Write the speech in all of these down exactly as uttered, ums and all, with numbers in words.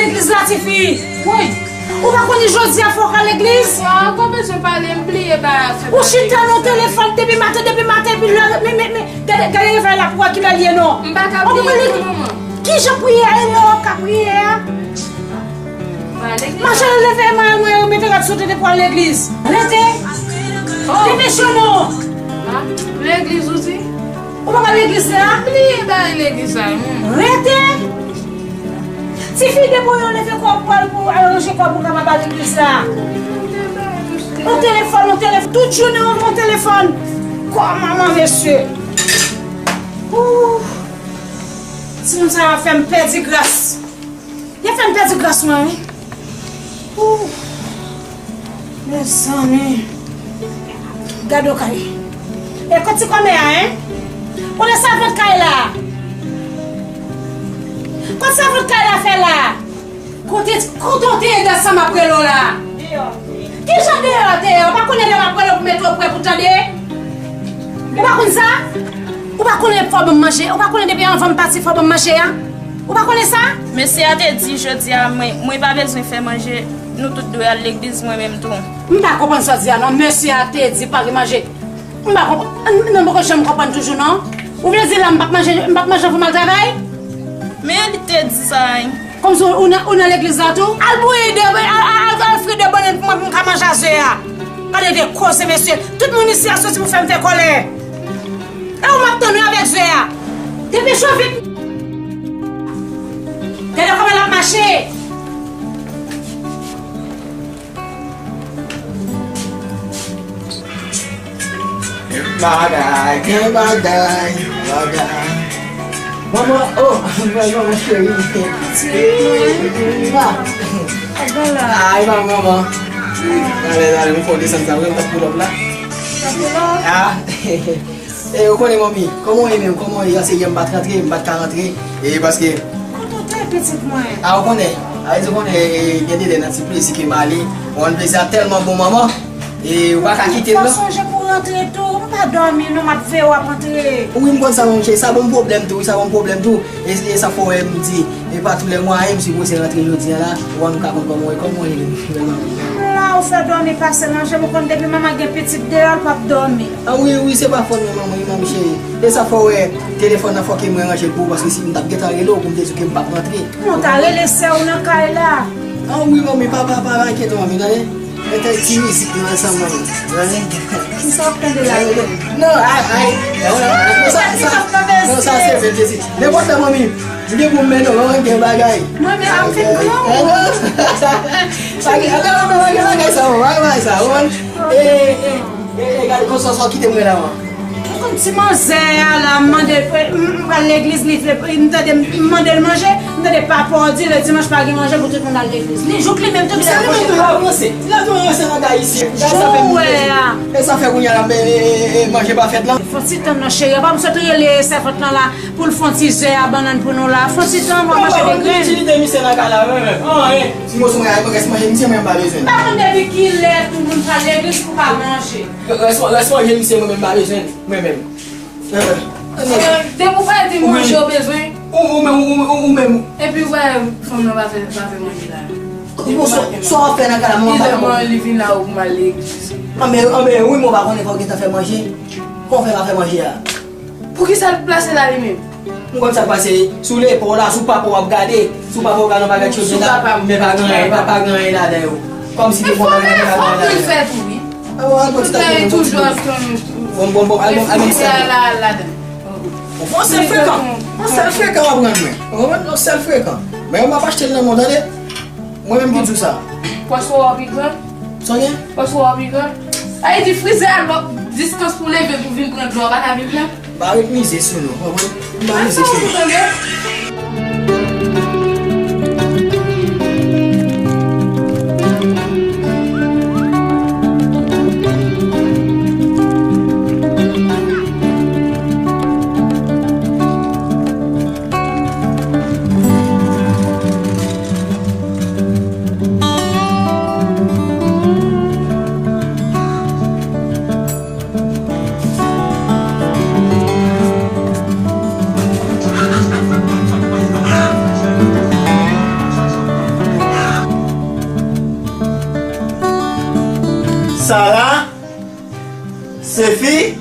Legliz la, tifi. Wi. Ou pa konnen jodi a fò w al legliz? Wa, ou pa bezwen pale, m bliye bagay. Ou chita nan telefòn depi maten, depi maten, epi lè, men, men, men, gade, gade revèy la pou wè kilè l ye non. M pa ka bliye non, manman. Ki jan priyè a ye lè w ap ka priyè a? Mache leve, mwen, mwen, mete rad sou tete pou al legliz. Rete. Depeche w non. Legliz ou di? Ou pa pral legliz la? Bliye bagay legliz la, hmm. Rete. Tifi, depi w leve kò w pou al, pou al ranje kò w pou w kapab al legliz la. On telefòn, on telefòn, tout jounen on, on telefòn. Kò manman mesye. Ooh. Timoun sa yo ap fè m pèdi gras. Yo fè m pèdi gras mwen, wi. Ooh. Mezanmi. Gade w kay. E kot ti kòmè a, en? Kote sèvant kay la? Kot sèvant kay la fè la? Kote, kote w te ye dan sa m ap rele w la? Ki jan deyò a te ye? Ou pa konnen lè m ap rele w pou mete w prè pou tande? Ou pa konn sa? Ou pa konnen fò ban m manje? Ou pa konnen depi anvan m pati fò ban m manje a? Ou pa konnen sa? Mesye a te di jodi a, mwen, mwen pa bezwen fè manje, nou tout dwe al legliz, mwen menm tou. M pa konprann sa w di a non. Mesye a te di pa gen manje. M pa konprann, m, m poko janm konprann toujou non. Ou vle di la m p ap manje, m p ap manje pou m al travay? Men li te di sa, wi. Kòmsi ou nan, ou nan legliz la tou? Al bouyi de, al, al, al, al fri de bannann pou mwen, pou m ka manje a ze a. Gade de koze, mesye. Tout moun isi a soti pou fè m fè kòlè. E ou m ap tann wi avèk ze a. Depeche w vit. Gade kòman l ap mache. Bagay, gen bagay, bagay. Manman, oh, manman cheri. Ay, manman. Talè, talè, m fè w desann sa, wi, m t ap pull up la. Ah. E, ou konnen, manmi, kòman w ye menm? Kòman w ye? Paske yè m pa t rantre, m pa t ka rantre. E, paske... Kote w te, pitit mwen? A, ou konnen. A, ou konnen, e, gen de lè nan ti plezi ke m ale. Ou konn plezi a tèlman bon, manman. E, ou pa ka kite l, non. Fò sonje pou w rantre tou. M pa dòmi, non, m ap veye w ap antre. Wi, m konn sa, manmi cheri. Sa ban m pwoblèm tou, wi, sa ban m pwoblèm tou. E, e sa fè w wè m di, e pa tou lè mwayen, m sipoze rantre jodi a la. Ou wè m ka konn kòman w ye, kòman w ye menm? M la, ou fè dòmi pase nan je m, ou konn depi manman gen pitit deyò, l p ap dòmi. Ah wi, wi, se pa fòt mwen, manman, wi, manmi cheri. E sa fè w wè telefòn nan fòke mwen ranje l pou ou, paske si m t ap gentan rele w pou m te di w ke m p ap rantre. Non, ta rele sè w nan kay la. Ah wi, manmi, pa, pa, pa, pa enkyete w, manmi, tande? Mete ti mizik nan ansanm, manmi. Tande? Kisa w ap tande la, yo? Non, ay, ay. Non, sa, sa, non, sa se bèl mizik. Nenpòt lè, manmi, m gen pou m mennen w, gen bagay. Mwen menm, m fin granmoun. Pa gen, pa gen bagay sa, manmi, pa gen bagay sa, ou konn? E, e, e, e, gade konsa w kite mwen la, man. Ou konn ti manzè a la, m mande l, m, m pral legliz, li vle, m tande, m mande l manje, m tande papa w di le dimanch pa gen manje pou tout moun al legliz. Li jouk li menm tou ki... Se li menm tou l ap ranse. Li ap ranse nan kay isi. Gade sa fè moun. E sa fè kounye a la, e, e, e, manje pa fèt la. Fon ti tann non cheri, apa m sot rele sèvant lan la. Pou l fè yon ti ze a bannann pou nou la. Fè yon ti tan, mwen mache de grenn. Itilite misye nan kay la, mwen menm. Anyen. Ti moso mwen, rès manje misye, mwen menm pa bezwen. M pa konn depi kilè pou moun pral legliz pou pa manje. Rès, rès manje misye, mwen menm pa bezwen, mwen menm. Depi w pa di manje w bezwen. Ou, ou menm, ou, ou, ou menm. Epi wè, fanm nan pa fè, pa fè manje la. Bon, sa, sa w ap fè nan kay la, manman pa... Li vin la, ou pou m al legliz. Anben, anben, wi, mwen pa konnen fò w gentan fè manje. Kòman w fè pa fè manje a? Poukisa l plase la li menm? M konn sa k pase, sou lepa w la, sou papa w ap gade, sou papa w ka nan bagay chaude la, men pa gen anyen, pa, pa gen anyen ladan yo. Kòmsi te konn bagay la, pa gen anyen ladan yo. Fè tou, wi. Bon, bon, bon, al bon, al bon, sèl. Bon, sèl frekan. Bon, sèl frekan w ap rann mwen. Ou konprann? Bon, sèl frekan. Men yo m ap achte l nan men w, tande? Mwen menm ki di w sa. Pòch ou a pi gran? Sonye? Pòch ou a pi gran? Sa vle di frizè a lòt distans pou leve pou vin pran dlo a pa ka vin pran? M pa ret mize sou nou, konprann? M pa mize sou nou. Sara? Sefi?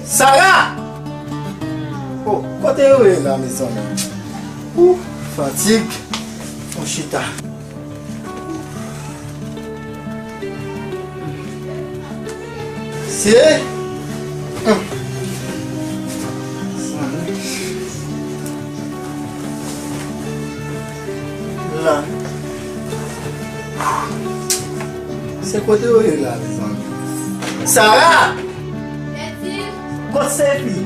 Sara! Oh, kote yo ye la, mezanmi? Ou, fatig. On chita. Se. Hum. La. Se kote yo ye la, mezanmi? Sara! Kot Sefi?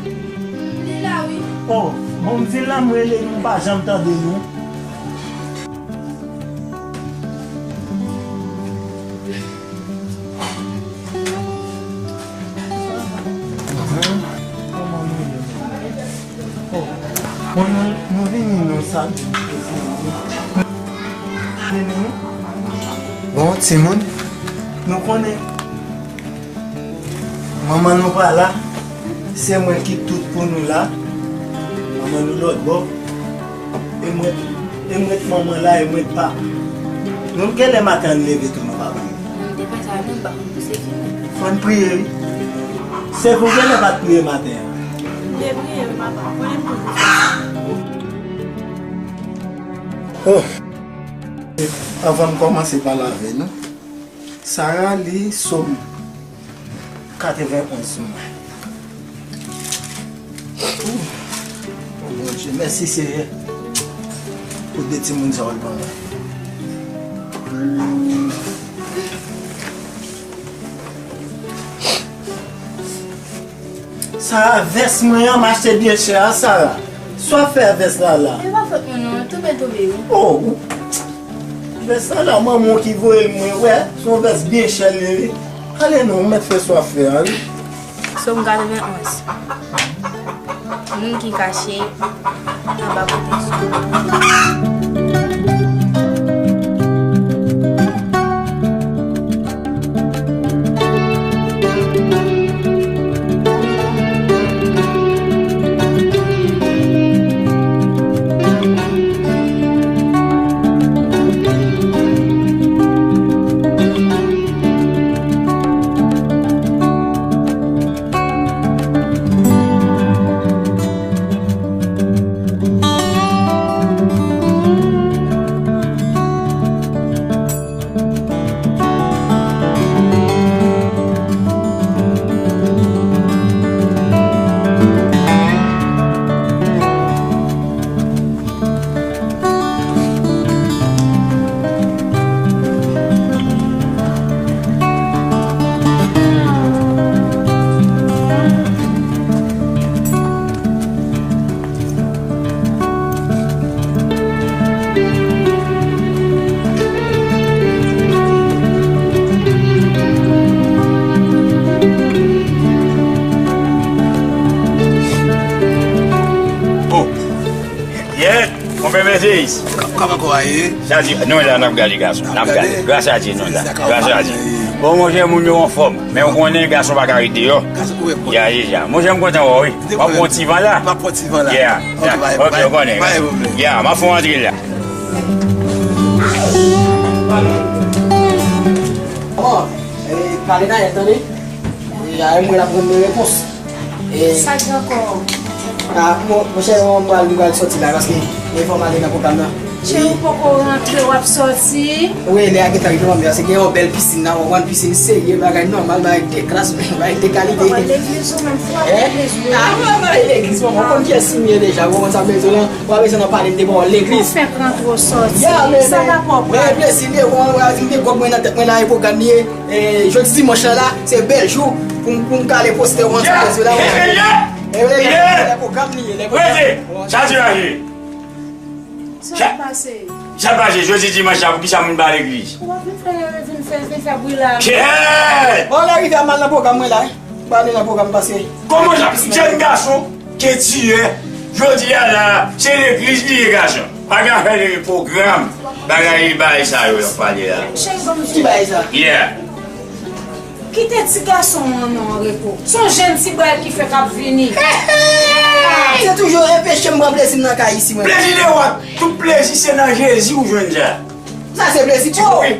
Li la, wi. Oh, bon, m di l la, m rele nou, m pa janm tande nou. Kòman nou ye? Oh, bon, nou, nou vini, nou sa. Vini, wi. Bon, timoun, nou konnen manman nou pa la, se mwen ki tout pou nou la. Manman nou lòt bò. E mwen, e mwen t manman la, e mwen t papa. Nou, genlè maten an n leve tou, nou pa priye. Non, m te fè sa menm, m pa konn pou Sefi menm. Fò n priye, wi. Sefi, ou genlè pa t priye maten an? M te priye, wi, papa. Konnen m toujou fè sa. Oh! Anvan m kòmanse pale avè nou, Sara li Sòm katrevenn onz mwen. Ou, oh Bondye, mèsi Seyè pou de timoun sa w ban mwen. Sara, vès mwen an, m achte byen chè a, Sara. Sa w ap fè a vès la la? E pa fòt mwen non, tonbe l tonbe wi. Oh, ou, vès la la, manman w ki voye l mwen, wè, se yon vès byen chè l ye wi. Ale non, ou mèt fè sa w ap fè a wi. Sòm katrevenn onz. Moun ki kache anba pwoteksyon. Oh! Yeah! Konpè Mèseyis. Kòman kò a ye? Chaje, nou la n ap gade gason. N ap gade. Gras a Dye nou la. Gras a Dye. Bon, monchè, moun yo anfòm. Men ou konnen gason pa ka ret deyò. Ya, ya, ya. Monchè, m kontan wè w wi. W ap pran ti van la? M ap pran ti van la. Ya. Ok, ou konnen. Ya, m ap fè w antre la. Bon, eh, pale Nayèl, tande? E, a, mwen ap rann mwen repons. E, sa k gen ankò? A, mon, monchè, mwen pral, mwen pral sòti la, paske gen fò m ale nan pwogram nan. Cheri, ou poko rantre, w ap sòti? Wi, lè a gentan rive, manmi, paske gen yon bèl pisin la, w konprann, pisin serye, bagay nòmal, bagay de klas, bagay de kalite. Papa, legliz ou menm, fwa legliz ou. A, mwen pral legliz, manman, ou konn kiyès m ye deja, ou konprann sa m bezwen lan, ou pa bezwen nan pale m de bò legliz. Ou fèk rantre, w sòti, sa pa pwòp. Ya, men, men, plezi, men, ou konprann, m gen kòb mwen nan tèt mwen la, e pwogram li ye. E, jodi dimanch la, la, se bèl jou pou m, pou m kale poste w ansanm de zye la. E, e, e, lè pwogram li ye, lè pwogram. Chaje a ye. Sa k pase? Sa k pase? Jodi dimanch la, poukisa moun pa legliz? Ou pa vin fè, vin fè, vin fè bri la. Kèt! Bon, lè rive a m al nan pwogram mwen la, wi. M pa ale nan pwogram pase. Kòman jan, jèn gason? Ke Dye, jodi a la, se legliz li ye, gason. Pa gen afè de pwogram, bagay, bagay sa yo y ap pale la. Cheri, ban m di. Ki bagay sa? Yeah. Kite ti gason an nan repo. Se yon jèn ti bwèl ki fèk ap vini. Se toujou enpeche m pran plezi m nan kay isi, mwen. Plezi de what? Tout plezi se nan Jezi ou jwenn sa. Sa se plezi ti kote.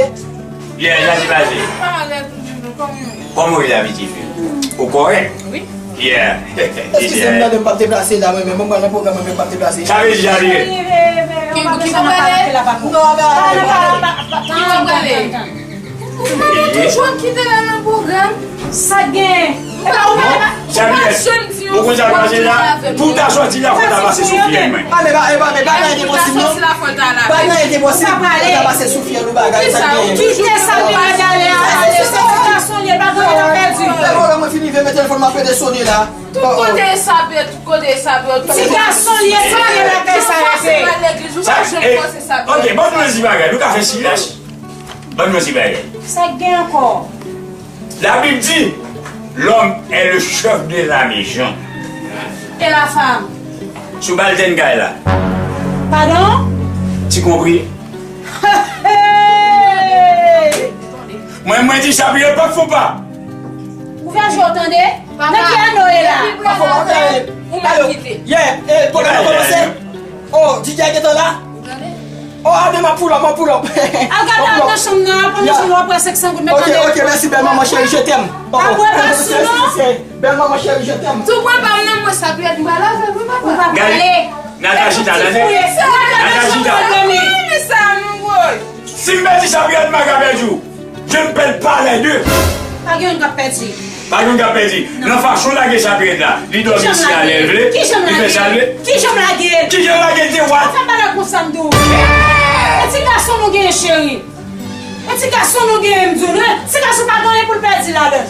pase? Yeah, jodi pase. Kòman w ye la, pitit fi? Ou kòrèk? Wi. Yeah. Eskize m, tande m p ap deplase la, mwen menm. Mwen nan pwogram mwen menm p ap deplase. Sa vle di, Javier? Ki, ki pale? Non, non, non, non. Ou pa toujou ap kite la nan pwogram. Sa gen. Epa ou pa, ou pa janm di yon ti mo avè mwen. Pou w ta sòti la, fò w ta pase sou fyèl mwen. Ah, men pa, men pa, men pa nan enposib non. Pou w ta sòti la, fò w ta lave. Pa nan enposib, fò w ta pase sou fyèl ou bagay, sa gen. Kite sa, men ale, ale, se ti gason li ye, pa gen anyen l ap pèdi. Lè vòlè mwen fin rive, men telefòn m ap rete sone la. Tout kote sa pèdi, tout kote sa pèdi. Ti gason li ye, sa gen lakay sa rete. Ou pa janm panse sa pèdi. Ok, ban m di bagay, nou ka fè silans. Ban m di bagay. Sa gen ankò. La Bible dit, l'homme est le chef de la maison. Et la femme? Sou balten kay la. Padon? Tu compris? Mwen, mwen di sa, Pierre, pa fou pa. Ou fè je w tande? Nan ki ane w ye la? Pa fou pa, ou mal kite. Yeah, eh, pwogram nan kòmanse. Oh, D J a gentan la? Oh, ale, m ap pull up, m ap pull up. Al gade, al nan chanm nan, al pran nan chanm nan, w ap wè senk san goud, men tande. Ok, ok, mèsi, bèl manman cheri, je t'aime. Oh, oh. Apre pa sou non. Bèl manman cheri, je t'aime. Tou pran pa m nan, mwen sa pèdi m pa lave, wi, papa. Ou pa prale. Nata chita, tande. Nata chita. Mwen sa nou woy. Si m pèdi sa, Pierre, m pa ka pèdi w. Je ne perds pas les deux. Pa gen youn k ap pèdi. Pa gen youn k ap pèdi. Nan fason lage sa Pierre la, li dòmi si a lè l vle, li fè sa l vle. Kijan m lage l? Kijan m lage l, te wad? Ou fè bagay konsa m di w. E ti gason nou genyen cheri. E ti gason nou genyen m di w. Ti gason pa gen anyen pou l pèdi ladan l.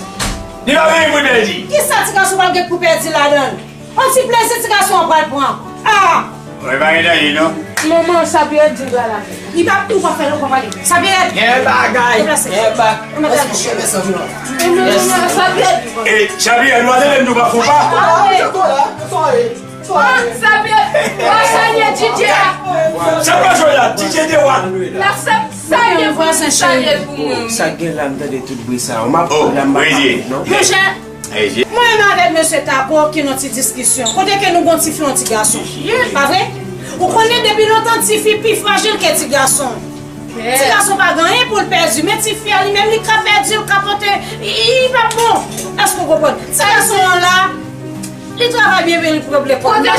Li pa gen anyen pou l pèdi. Kisa ti gason pral gen pou pèdi ladan l? On ti plezi ti gason an pral pran. Ah! Mwen pa gen danje non. Manman, sa Pierre di la la. Li pa, ou pa fè l, ou pa pale. Sa Pierre. Gen bagay, gen bagay. Mwen mèt al kouche, mèsi anpil. Sa Pierre. E, sa Pierre, nou ale, nou pa fou pa. Ah, wi. Sa Pierre, w ap salye D J a. Sa pa jwe la, D J de wa. L ap sa, salye pou mwen, salye pou mwen. Sa gen la, m tande tout bri sa. M ap la, m pa non. Monchè, mwen menm avèk mesye Tako ki nan ti diskisyon. Kote ke nou gon ti fi, yon ti gason. Pa vre? Ou konnen depi lontan ti fi pi frajil ke ti gason. Ti gason pa gen anyen pou l pèdi, men ti fi a li menm li ka pèdi, l ka pote, li pa bon. Èske w konprann? Ti gason an la, li travay byen, men li pran lekòl. M pa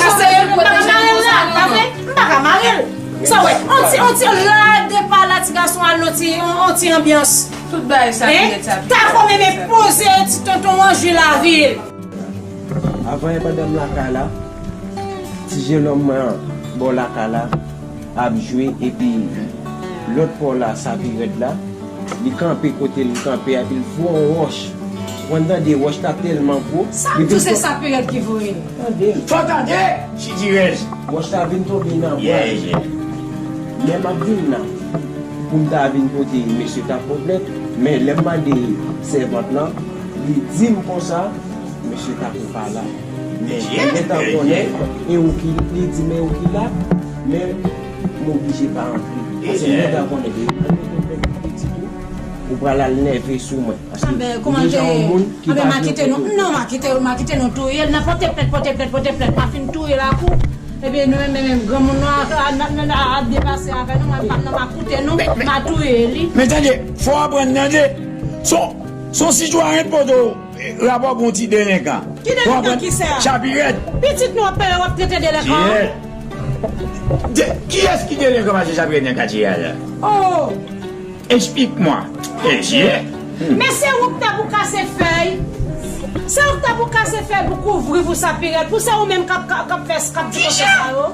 ka mare l la, pa vre? M pa ka mare l. Sa w wè, on ti, on ti la depa la, ti gason al nan ti, on, on ti anbyans. Tout bagay sa ki ret sa. Tako menm poze ti tonton Anjou lavil. Avan e madanm lakay la, ti jenòm mwen an bò lakay la ap jwe, epi lòt bò la, sa pi rèd la, li kanpe kote li kanpe a, epi l voye yon wòch. Ou konn tande wòch la tèlman gwo. Sa m di w se sa pi rèd ki voye. Tande. Fò tande! Sitirèz. Wòch la vin tonbe nan bra. Lè m ap vin la, pou m ta vin pote mesye t ap konplèt, men lè m mande sèvant lan, li di m konsa, Mesye Tako pa la. Men, mwen gentan konnen, e ou ki, li di, men ou ki la, men m oblije pa antre. Paske mwen gentan konnen, depi mwen mete yon pitit ou, ou pral al nève sou mwen. Paske ou deja yon moun ki pa vle kote. Non, m a kite, m a kite nou touye l. Nan pote plent, pote plent, pote plent, m a fin touye lakou. Ebyen, nou menm, menm, menm, granmoun nou a, a, a, a, a depase avè nou, mwen pa nan, m a koute nou, m a touye li. Men tande, fò w aprann tande. Son, son sitwayen pote w. Rapò gon ti delenkan. Ki delenkan ki sa? Chapirèt. Pitit nou ap peye, w ap trete delenkan? Kiyès? De, kiyès ki delenkan pase Chapirèt nan katye a la? Oh! Explique-moi. Mesye. Men se ou k ta pou kase fèy. Se ou k ta pou kase fèy pou kouvri pou Chapirèt. Pou se ou menm k ap, k ap, k ap fè, k ap di konsa sa yo.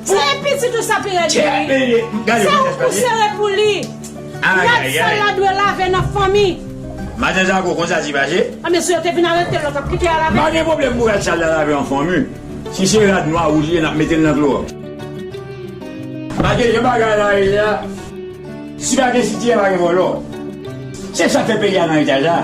Se pitit ou Chapirèt vini. Se ou pou sere pou li. Rad sal la dwe lave nan fanmi. Madan Jako, konsa ti pase? A, mesye yo te vin arete l, yo t ap kite a lave. Pa gen pwoblèm pou rad sal la lave an fanmi. Si se rad nwa wouj li ye, n ap mete l nan klowòks. Pa gen jan bagay la ye la. Si pa gen sitiyè, pa gen vòlò. Se sa k fè peyi a nan eta sa.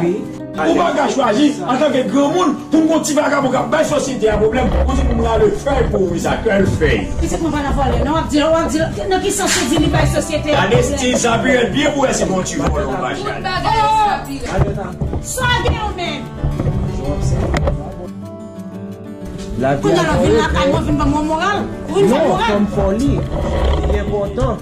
Ou pa ka chwazi, antanke granmoun, pou gon ti vagabon k ap bay sosyete a pwoblèm, pou di pou m rale fèy pou ou, sa, kèl fèy. Pitit mwen pa nan vòlè, non, w ap di, w ap di, nan ki sans ou di li bay sosyete a pwoblèm? Gade stil Chapirèt byen pou wè si gon ti vòlò ou pa chal. Sa gen ou menm. Kounye a la, vin lakay mwen, vin ban mwen moral. Ou vin fè moral. Non, fanm fò li. Li enpòtan.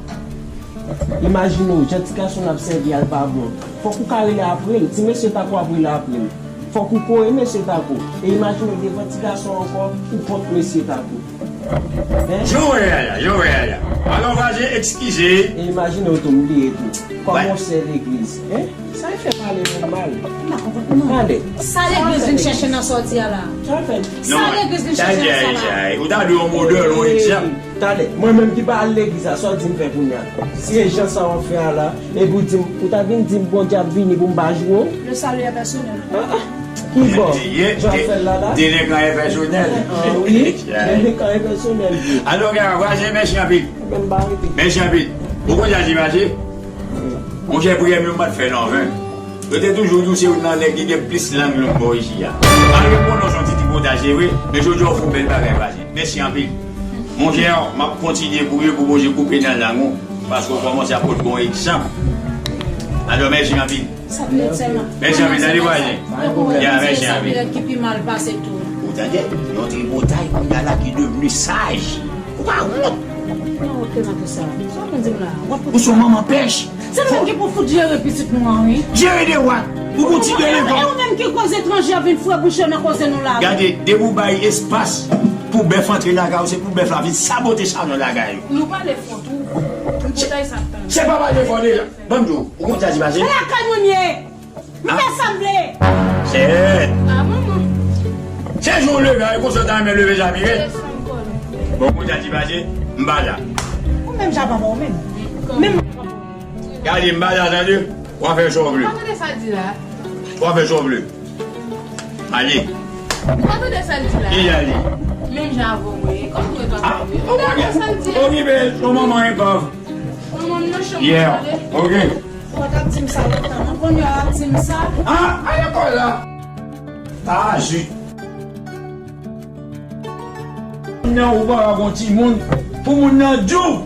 Imajine w, jan ti gason ap sèvi a l pa bon. Fòk ou ka rele apre l. Ti mesye Tako ap rele apre l. Fòk ou kore mesye Tako. E imajine w devan ti gason ankò, ou kont mesye Tako. Hein? Jan w wè a la, jan w wè a la. Alò, vwazen, eskize. E imajine w tou, m bliye tou. Kòman w sè legliz? Hein? Sa e fè pale moun mal. M pa konprann, non. Tande. Sa legliz vin chèche nan sòti a la? Sa fè. Sa legliz vin chèche nan sa la? Ou ta dwe yon modèl, yon egzanp. Tande, mwen menm ki pa al legliz la, sa w di m fè kounye a? Si e jan sa w ap fè a la, epi w di m, ou ta vin di m Bondye ap vini pou m pa joure w? Le salut est personnel. Ah, ah. Ki bò? Jan w ap fè l la la? Delenkan e pèsonèl. Ah wi, delenkan e pèsonèl. Alò, gen vwazen, mèsi anpil. Mèsi anpil. Ou konn sa ki pase? Monchè, priyè m yo m pa t fè nan ven. Yo te toujou di w se youn nan nèg ki gen plis lang long bò isi a. Malgre pwonons yon ti tripotay, se vre, men jodi a w fè yon bèl bagay, vwazen. Mèsi anpil. Monchè, m ap kontinye priye pou Bondye koupe nan lang ou, paske w kòmanse ap pot bon egzanp. Alò, mèsi anpil. Sa vle di sèlman. Mèsi anpil, tande vwazen. Ya, mèsi anpil. Sa vle di ki pi mal pase tou. Ou tande, yon tripotay, kounye a la ki devni saj. Ou pa wont? Mwen wont ke nan tout sa. Sa w konn di m la? Ou se yon manman pèch. Se nou menm ki pou fout jere pitit nou an, wi. Jere de wak. Ou pou ti delenkan. E ou menm ki koz etranje ap vin fre bouch yo nan koze nou la, wi. Gade, depi w bay espas pou bèf antre lakay ou, se pou bèf la vin sabote salon lakay ou. Nou pale fò tou. Tripotay sa ap tann. Se pa pale fò deja. Ban m di w, ou konn sa ki pase? Se lakay mwen m ye. M fè sa m vle. Sèt. Ah, manman. Se jou w leve a, e konsa w ta renmen leve Chapirèt. Bon, konn sa ki pase, m pa la. Ou menm jan papa w menm. Menm. Gade, m pa la, tande. W a fè sa w vle. Ou pa tande sa l di la? W a fè sa w vle. Ale. Ou pa tande sa l di la? Ki ale? Menm jan avè w, wi. Kòm ou e papa w, wi. Ou pa tande sa l di la? Okipe, yon manman enpòv. Manman m nan chanm, yeah, tande. Ok. Ou pa t ap di m sa lontan, non, kounye a w ap di m sa. Ah, a lekòl la. Ah, zut. Non, ou pa gon timoun. Pou moun nan di w,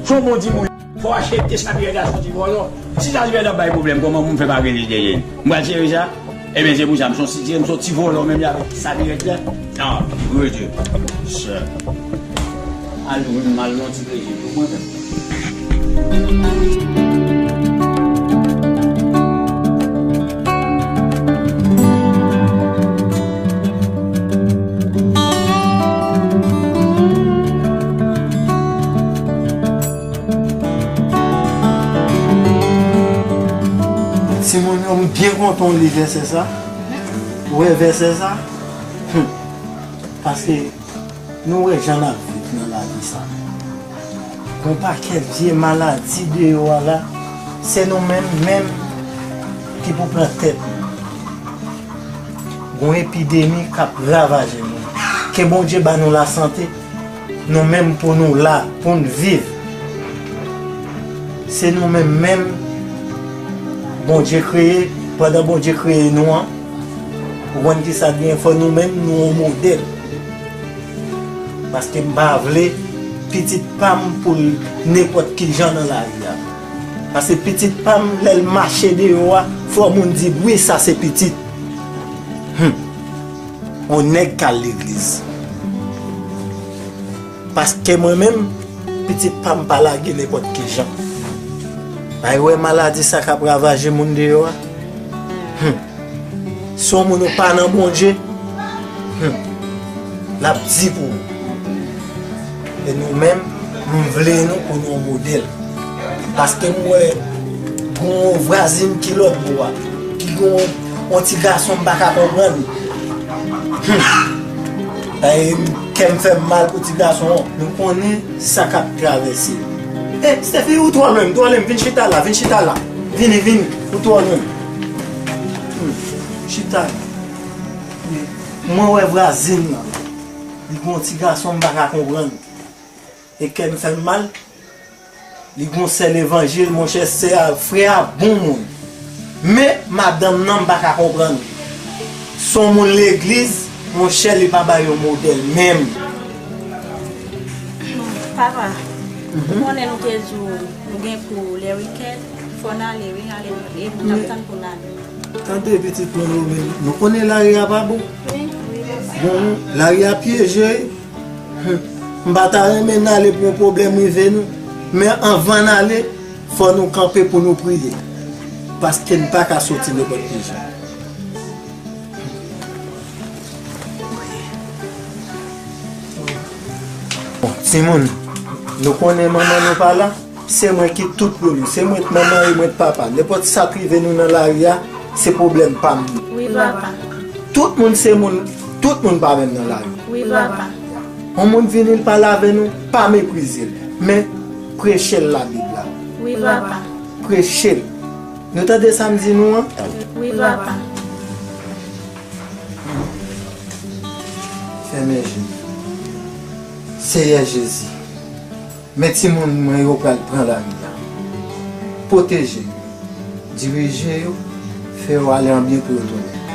se yon bon timoun. Fò w aksepte sa, Pierre, gason ti vòlò. Si sa, Pierre, ap bay pwoblèm, kòman pou m fè pa rele dèyè l? M pral jere sa. Ebyen, se pou sa, m son ti, m son ti vòlò menm jan avèk sa dirèk la. Non, Bondye. Sè. Al, wi, m al nan ti plezi pou mwen menm. Timoun yo, m byen kontan w li vèsè sa. Ou wè vèsè sa? Hum. Paske nou wè jan n ap viv nan lavi sa. Gon pakèt vye maladi deyò a la, se nou menm menm ki pou pran tèt nou. Gon epidemi k ap ravaje nou. Ke Bondye ba nou lasante, nou menm pou nou la, pou n viv. Se nou menm menm Bondye kreye, pandan Bondye kreye nou an, Ou konn kisa k gen, fò nou menm nou yon modèl. Paske m pa vle pitit pa m pou l nenpòt ki jan nan lari a. Paske pitit pa m, lè l mache deyò a, fò moun di, "Wi, sa se pitit." Hum. On nèg k al legliz. Paske mwen menm, pitit pa m pa lage nenpòt ki jan. Ay wè maladi sa k ap ravaje moun deyò a. Hum. Si yon moun ou pa nan Bondye, hum, l ap di pou ou. E nou menm, m vle nou pou nou yon modèl. Paske m wè gon vwazin ki lòt bò a, ki gon yon ti gason m pa ka konprann. Hum. Ay, kè m fè m mal pou ti gason an. Nou konnen sa k ap travèse. E, Steffi, ou twò lwen, twò lwen, vin chita la, vin chita la. Vini, vini, ou twò lwen. Hmm, chita la. Mwen wè vwazin nan. Li gon ti gason m pa ka konprann. E kè m fè m mal. Li gon sè levanjil, monchè, sè a, frè a bon moun. Men, madanm nan, m pa ka konprann. Se yon moun legliz, monchè, li pa bay yon modèl menm. Papa, ou konnen nou te di w nou gen kou lè wikenn, fò n ale, wi, ale, e nou t ap tann pou n ale. Tande pitit mwen yo menm. Nou konnen lari a pa bon. Wi, wi, papa. Bon, lari a pyeje. Hum. M pa ta renmen n ale pou yon pwoblèm rive nou. Men anvan n ale, fò nou kanpe pou nou priye. Paske n pa ka soti nenpòt ki jan. Bon, timoun, nou konnen manman nou pa la. Se mwen ki tout pou nou. Se mwen k manman e mwen k papa. Nenpòt sa k rive nou nan lari a, se pwoblèm pa m. Wi, papa. Tout moun se moun, tout moun pa menm nan lari. Wi, papa. Yon moun vini, l pale avè nou, pa meprize l. Men, preche l Labib la. Wi, papa. Preche l. Nou tande sa m di nou an? Wi, papa. Fèmen je nou. Seyè Jezi, men timoun mwen yo pral pran lari a. Pwoteje yo, dirije yo, fè yo ale an byen pou yo tounen.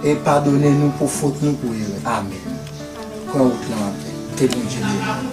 E padone nou pou fot nou, pou erè. Amèn. Pran wout lan anpè. Ke Bondye beni w.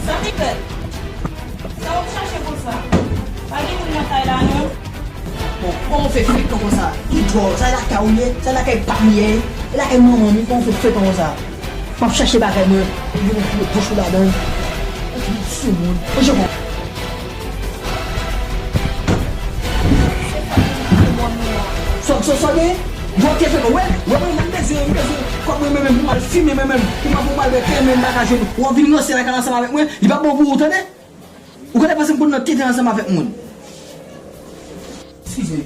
Sa ki fèt? Sa w ap chache konsa? Pa gen moun nan kay la, non? Bon, kòman w fè fèk tan konsa? Ki dwòl, sa lakay ou ye? Sa lakay pa m ye? E lakay manman m wi, kòman w fè fèk tan konsa? M ap chache bagay mwen, m gen yon gwo bouch ou ladan l. Ou soumoun. Ou jewon. Sa, sa, sa gen? Jwèt ke fè nou, wè, wè, mwen, mwen bezwen, mwen bezwen kòb mwen, mwen menm, pou m al fimen, mwen menm, pou m al, pou m al wè kè mwen, bagay jwenn. W ap vin ranse lakay ansanm avèk mwen, li p ap bon pou ou, tande? Ou genlè panse m konn nan tete ansanm avèk moun. Eskize.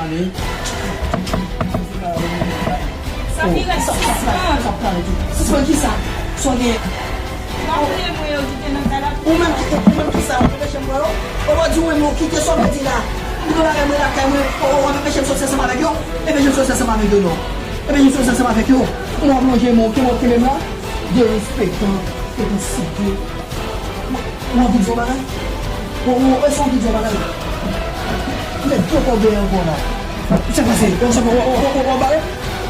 Sa ki rès sispann. Sispann kisa? Sa w genyen? Ou menm kite, ou menm kisa? Ou anpeche m pran yo? Ou pa di ou menm ou kite sa w vle di la. Ou gen bagay mwen lakay mwen, ou, ou anpeche m soti ansanm avèk yo? Anpeche m soti ansanm avèk yo non. Anpeche m soti ansanm avèk yo. Mwen ap lonje men w, kenbe w kenbe m la. Derespektan, derespektan. Ou anvi di yon bagay? Ou, ou, èske w anvi di yon bagay? Ou mèt poko bèy ankò la. Sa k pase? Ou, ou, ou, ou, ou, ou bare?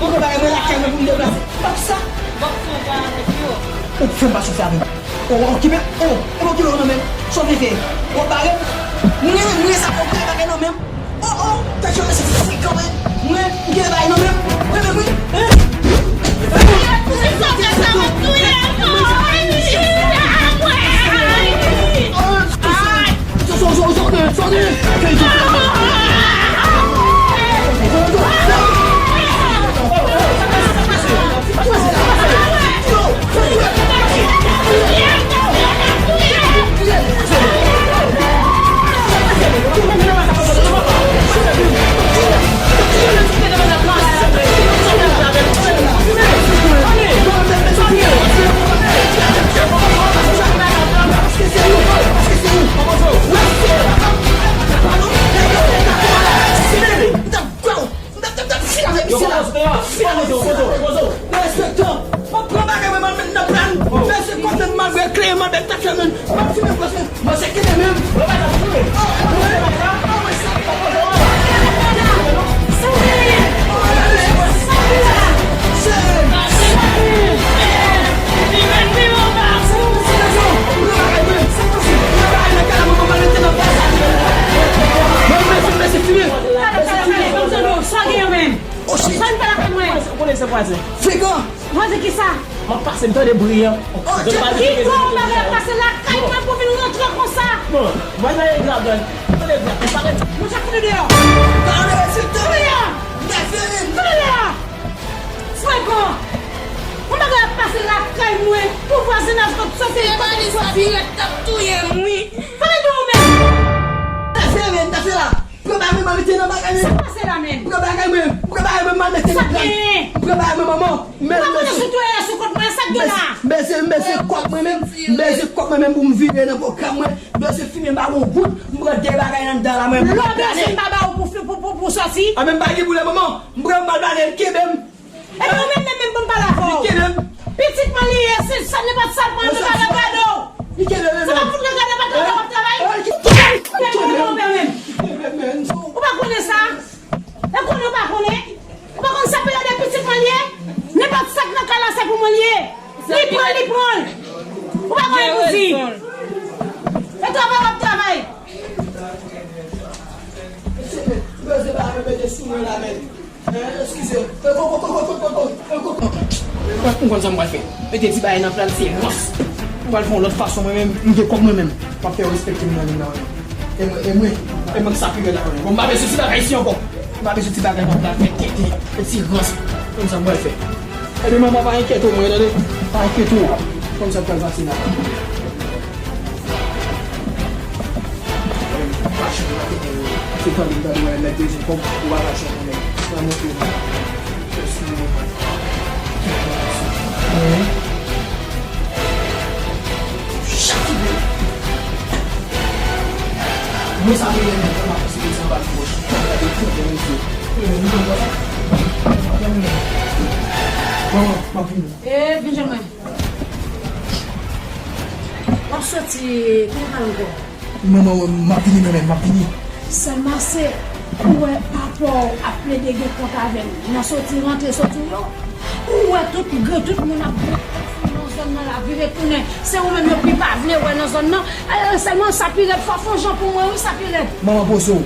Ou ka bare mwen lakay mwen pou m deplase. Pap sa. W ap fè yon bagay avèk yo. Ou fè m pa sou sa avè m. Ou, ou okipe, ou, ou okipe ou nan men m. Sa w vle fè? W ap bare m. Mwen, mwen sa w fè bagay nan men m. Oh, oh, tèt yo resi frekan, wi. Mwen, m gen bagay nan men m. Mwen menm, wi. Hein? Yo, pozo, pozo, pozo. Respektan. Mwen pran bagay mwen, mwen met nan plan. Mesye, konprann malgre kleren mwen bèk ta fè menm. Mwen fimen pwòs mwen. Mwen se kenbe menm. Mwen pa ta fimen. Oh, mwen, oh, mwen sa. Sa gen menm. Sa n fè lakay mwen? Ou konnen se vwazen. Frekan. Vwazen kisa? M ap pase, m tande bri an. Kiko w bagay ap pase lakay mwen pou vin rantre konsa? Bon, vwazen e grav, m tande bri an. Mwen ap fout ou deyò. Kounye a. Kounye a. Frekan. Yon bagay ap pase lakay mwen pou vwazinaj mwen soti. Se Malis Papirèt k ap touye m, wi. Fè de ou menm. Pran bagay mwen, mwen mete nan bagay mwen. Sa pase la menm? Pran bagay mwen, pran bagay mwen, mwen mete nan plan. Pran bagay mwen, manman. Ou pa konnen sou touye sou kont mwen, sa k gen la? Mwen se, mwen se kòb mwen menm, mwen se kòb mwen menm pou m vire nan pwogram mwen. Mwen se fimen ba yon goud, m pran de bagay anndan la mwen. Lè w bezwen m pa ba ou pou, pou, pou, pou sòti. A men m pa gen pwoblèm, manman. M pran m al bale l kenbe m. Epi ou menm, menm, menm, ban m pale avè w. Pitit mwen li ye, se sa, nenpòt sa l pran, li pa nan gade w. Sa pa fout nan gade w, pa travay, w ap travay. Ou pa konnen sa? E konnen ou pa konnen? Ou pa konn sa pitit mwen li ye? Nenpòt sa k nan kay la, se pou mwen li ye. Li pran, li pran. Ou pa konnen pou di. E travay, w ap travay. Eskize. M konn sa m pral fè. Mete ti bagay nan plan, se rans. M pral fè yon lòt fason mwen menm, m gen kòb mwen menm. M ap fè yo respekte m nan lim nan. E mwen, e mwen, e mwen k sa pi rèd la. Bon, m pa bezwen ti bagay isi ankò. M pa bezwen ti bagay nan plan, fè tenten, e ti rans. M konn sa m pral fè. Epi manman, pa enkyete w, mwen, tande. Pa enkyete w. Konn sa k pral pase la. Machin nan te gen yo. Se tande m tande wè nèg bezwen kòb pou bagay chan nan men. Nan montre nou. Eskize mwen. Mwen sa mwen menm, mwen pa konsidere sa pa di mwen. Gade tout moun yo. Mwen menm, mwen konn sa. Manman, m ap vini. E, vin jwenn mwen. W ap soti, kote w pral ankò? Manman, m ap vini mwen menm, m ap vini. Sèlman se, ou wè papa w ap plede gen kont avè m nan soti rantre soti w yo. Ou wè tout, tout moun ap vire nan zòn nan la, vire tounen. Se ou menm yo pi pa vle wè nan zòn nan. E, sèlman sa pi rèd, fò w fè yon jan pou mwen wi, sa pi rèd. Manman poze w.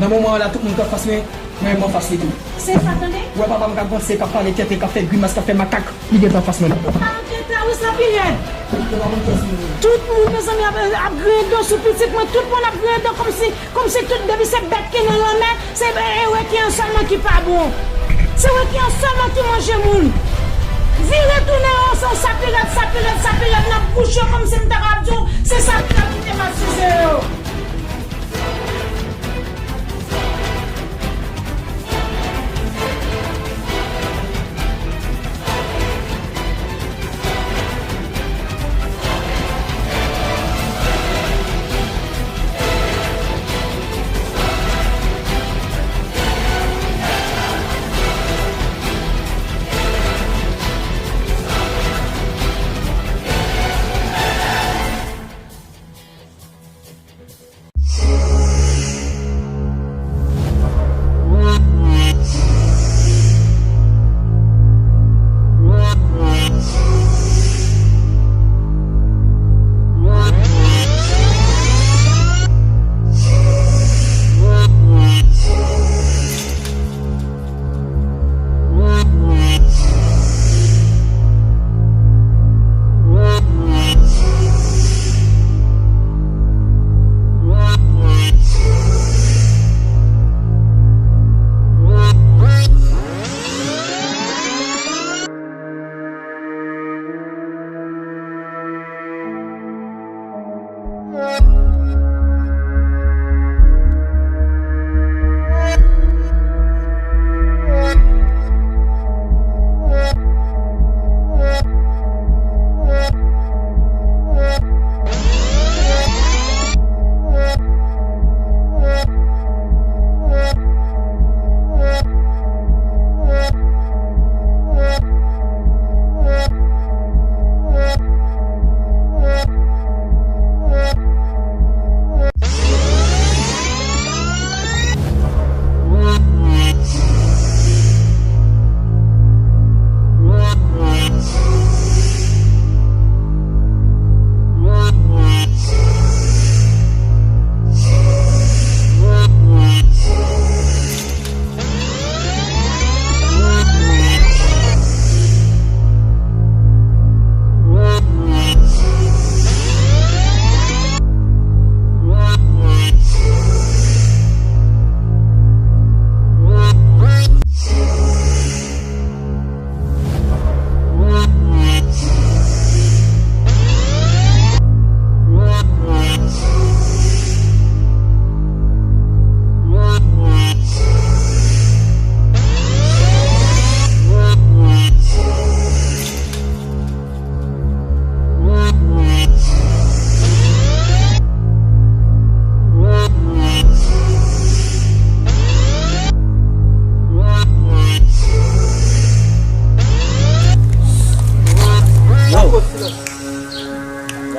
Nan moman an la, tout moun k anfas mwen, mwen menm m anfas li tou. Se sa, tande? Ou wè papa m k ap vanse, k ap pale tenten, k ap fè grimas, k ap fè makak, li gentan anfas mwen la. Pa enkyete w, sa pi rèd. Tout moun, mezanmi, ap, ap griyen do sou pitit mwen, tout moun ap griyen do kòmsi, kòmsi tout depi se bèt ki nan lanmè, se, e, e, rekin an sèlman ki pa bon. Se rekin an sèlman ki manje moun. Vire tounen, o, se sa pi rèd, sa pi rèd, sa pi rèd nan bouch yo, kòmsi m ta ka ap di w, se sa pi rèd ki te masize yo.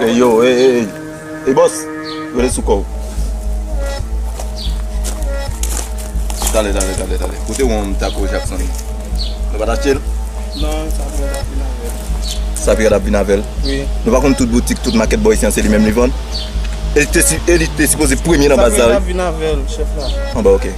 Ey, yo, ey, ey, ey. Ey, bòs, rele sou kò w. Talè, talè, talè, talè. Kote w, Taco Jackson? Nou pa t achte l? Non, sa ap vin avè l. Sa ap vin avè l? Wi. Nou pa konn tout boutik, tout makèt bò isi an, se li menm li vann? E li te si-, e li te sipoze premye nan baz la, wi. Sa ap vin avè l, chèf la. Anba, oke.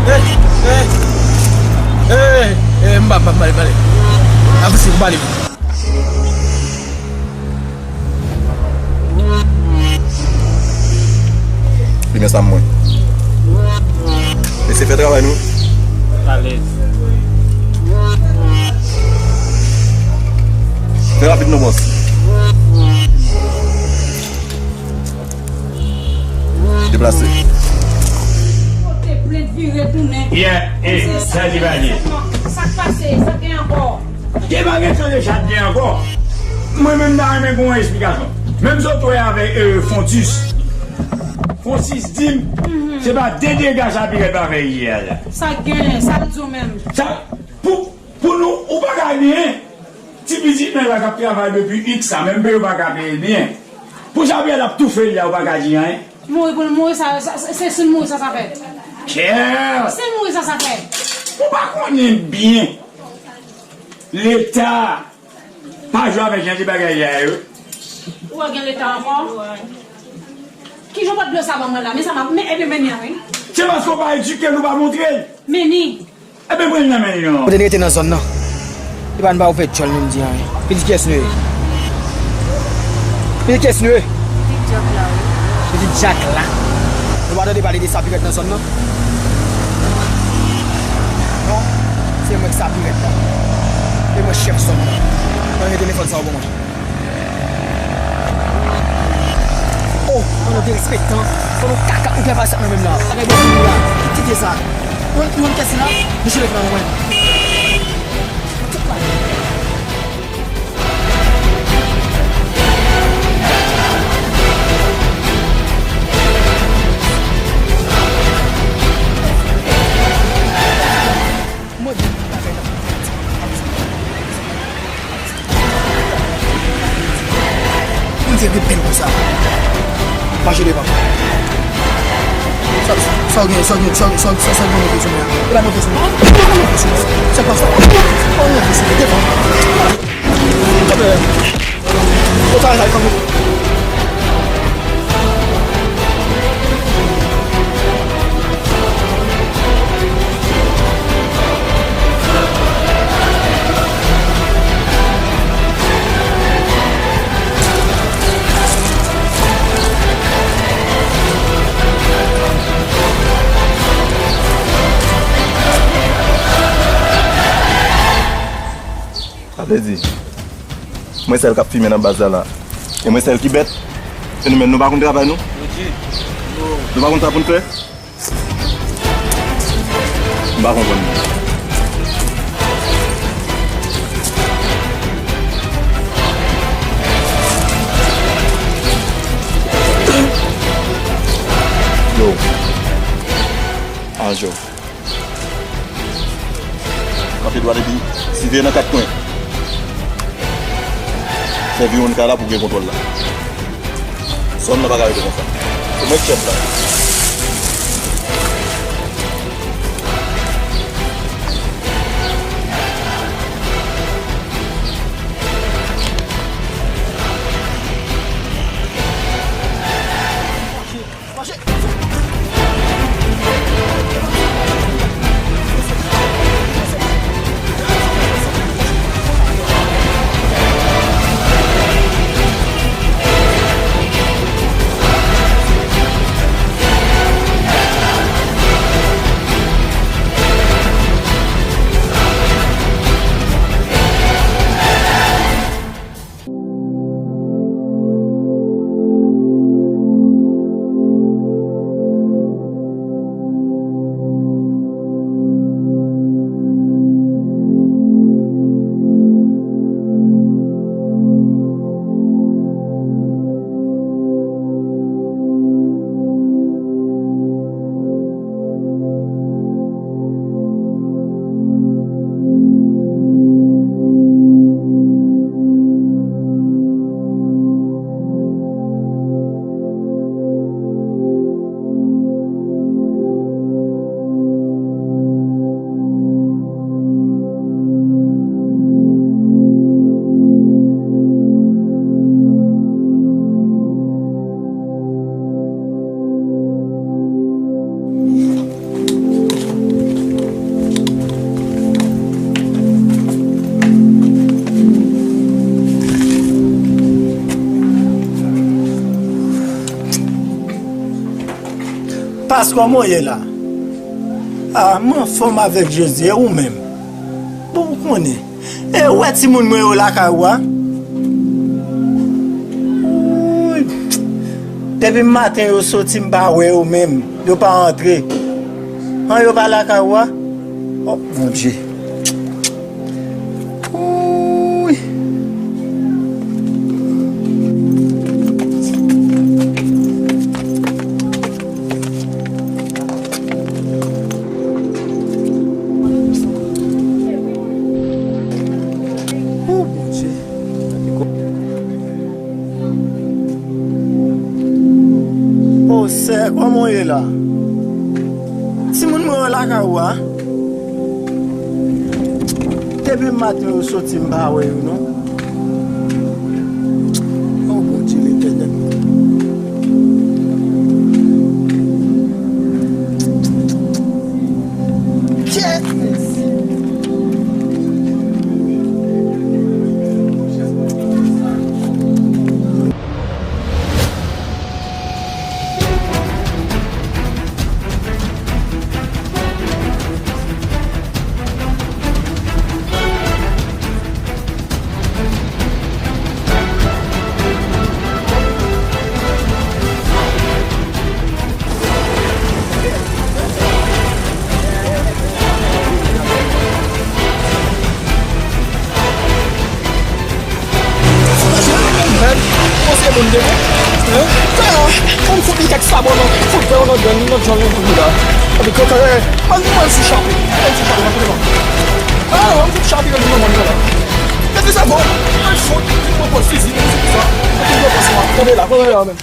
Ey, ey, ey, ey, m pa, m pa, m pale, pale. Avanse, m pale. Li men sa mwen. Mesye, fè travay nou. Alèz. Fè rapid non, bòs. Deplase. Pote plent vire tounen. Yeah, eh, sa di bagay. Sa k pase, sa k gen ankò? Te pa gen chanje chat gen ankò. Mwen menm ta renmen gen yon esplikasyon. Menm sa w te wè avèk, euh, Fontis. Fontis di m, se pa de dega Sapirèt pa fè yè a la. Sa gen, sa l di w menm? Sa, pou, pou nou, ou pa ka genyen. Ti pitit mwen la k ap travay depi X la, menm peye yo pa ka peye byen. Pou Sapirèt ap toufe l la, ou pa ka di anyen. Mouri pou l mouri, sa, sa, se, se si l mouri, sa, sa fè. Kè! Si l mouri, sa, sa fè. Ou pa konnen byen. Leta pa jwe avèk jan de bagay la yo. Ou wè gen leta ankò? Kijan w pa t dwe sa ban mwen la? Men sa m ap, men, ebyen, men ni a, wi. Se paske w pa edike l, ou pa montre l. Men ni. Ebyen, pran l nan men li non. Kote n rete nan zòn nan? Epa n pa ouvè djòl nou di anyen. Pitit kiyès nou ye? Pitit kiyès nou ye? Pitit djak la, wi. Pitit djak la. Nou pa tande pale de Sapirèt nan zòn nan? Non, se mwen k Sapirèt la. E mwen chèf zòn nan. Ban mwen telefòn sa w ban mwen. Oh, fò nou derespektan, fò nou kaka, ou gen pa sa nan menm la. Bagay bò pou la, kite sa. Ou, ou kès la, nou chire nan mwen. Tout la. Mwen di bagay nan Moun se de bèl konsa. Mache devan. Sa, sa w gen, sa w gen, sa w gen, sa w gen, sa w gen monte sou mwen an? E pa monte sou mwen. E pa monte sou mwen. Se pa sa. Pa monte sou mwen. Devan. Kanpe. Ou travay sa, kanpe. Sa vle di, mwen sèl k ap fimen nan baz la la. E mwen sèl ki bèt. E nou menm, nou pa konn travay nou? Nou pa konn sa pou n fè? M pa konprann. Yo. Anjo. Kanpe dwat epi siveye nan kat kwen. Sèvi yon kay la pou gen kontwòl la. Zòn nan pa ka rete konsa. Se mwen k chèf la. Mache! Mache! As, kòman w ye la? A, m anfòm avèk Jezi, e ou menm? Bon, ou konnen. E ou wè timoun mwen yo lakay ou a? Wouy! Depi maten yo soti, m pa wè yo menm. Yo pa antre. An, yo pa lakay ou a? O, Bondye. Wouy! O, Bondye. O, sè, kòman w ye la? Timoun mwen yo lakay ou a? Depi maten yo soti, m pa wè yo, non. O, Bondye Letènèl. Kèt! Mèd, kòm se moun de mwen. Hein? Fè la, fò m fout li kèk sabò nan, fout vè nan grenn, nan djòl, nan bout li la. Epi kòkè, mwen, mwen sou chape, mwen sou chape, mwen konnen non. Ah, mwen fout chape nan moun nan la. Epi sa bon, mwen fout, mwen pran fizi, mwen fout sa. Epi mwen pran sa, tonbe la, tonbe la menm.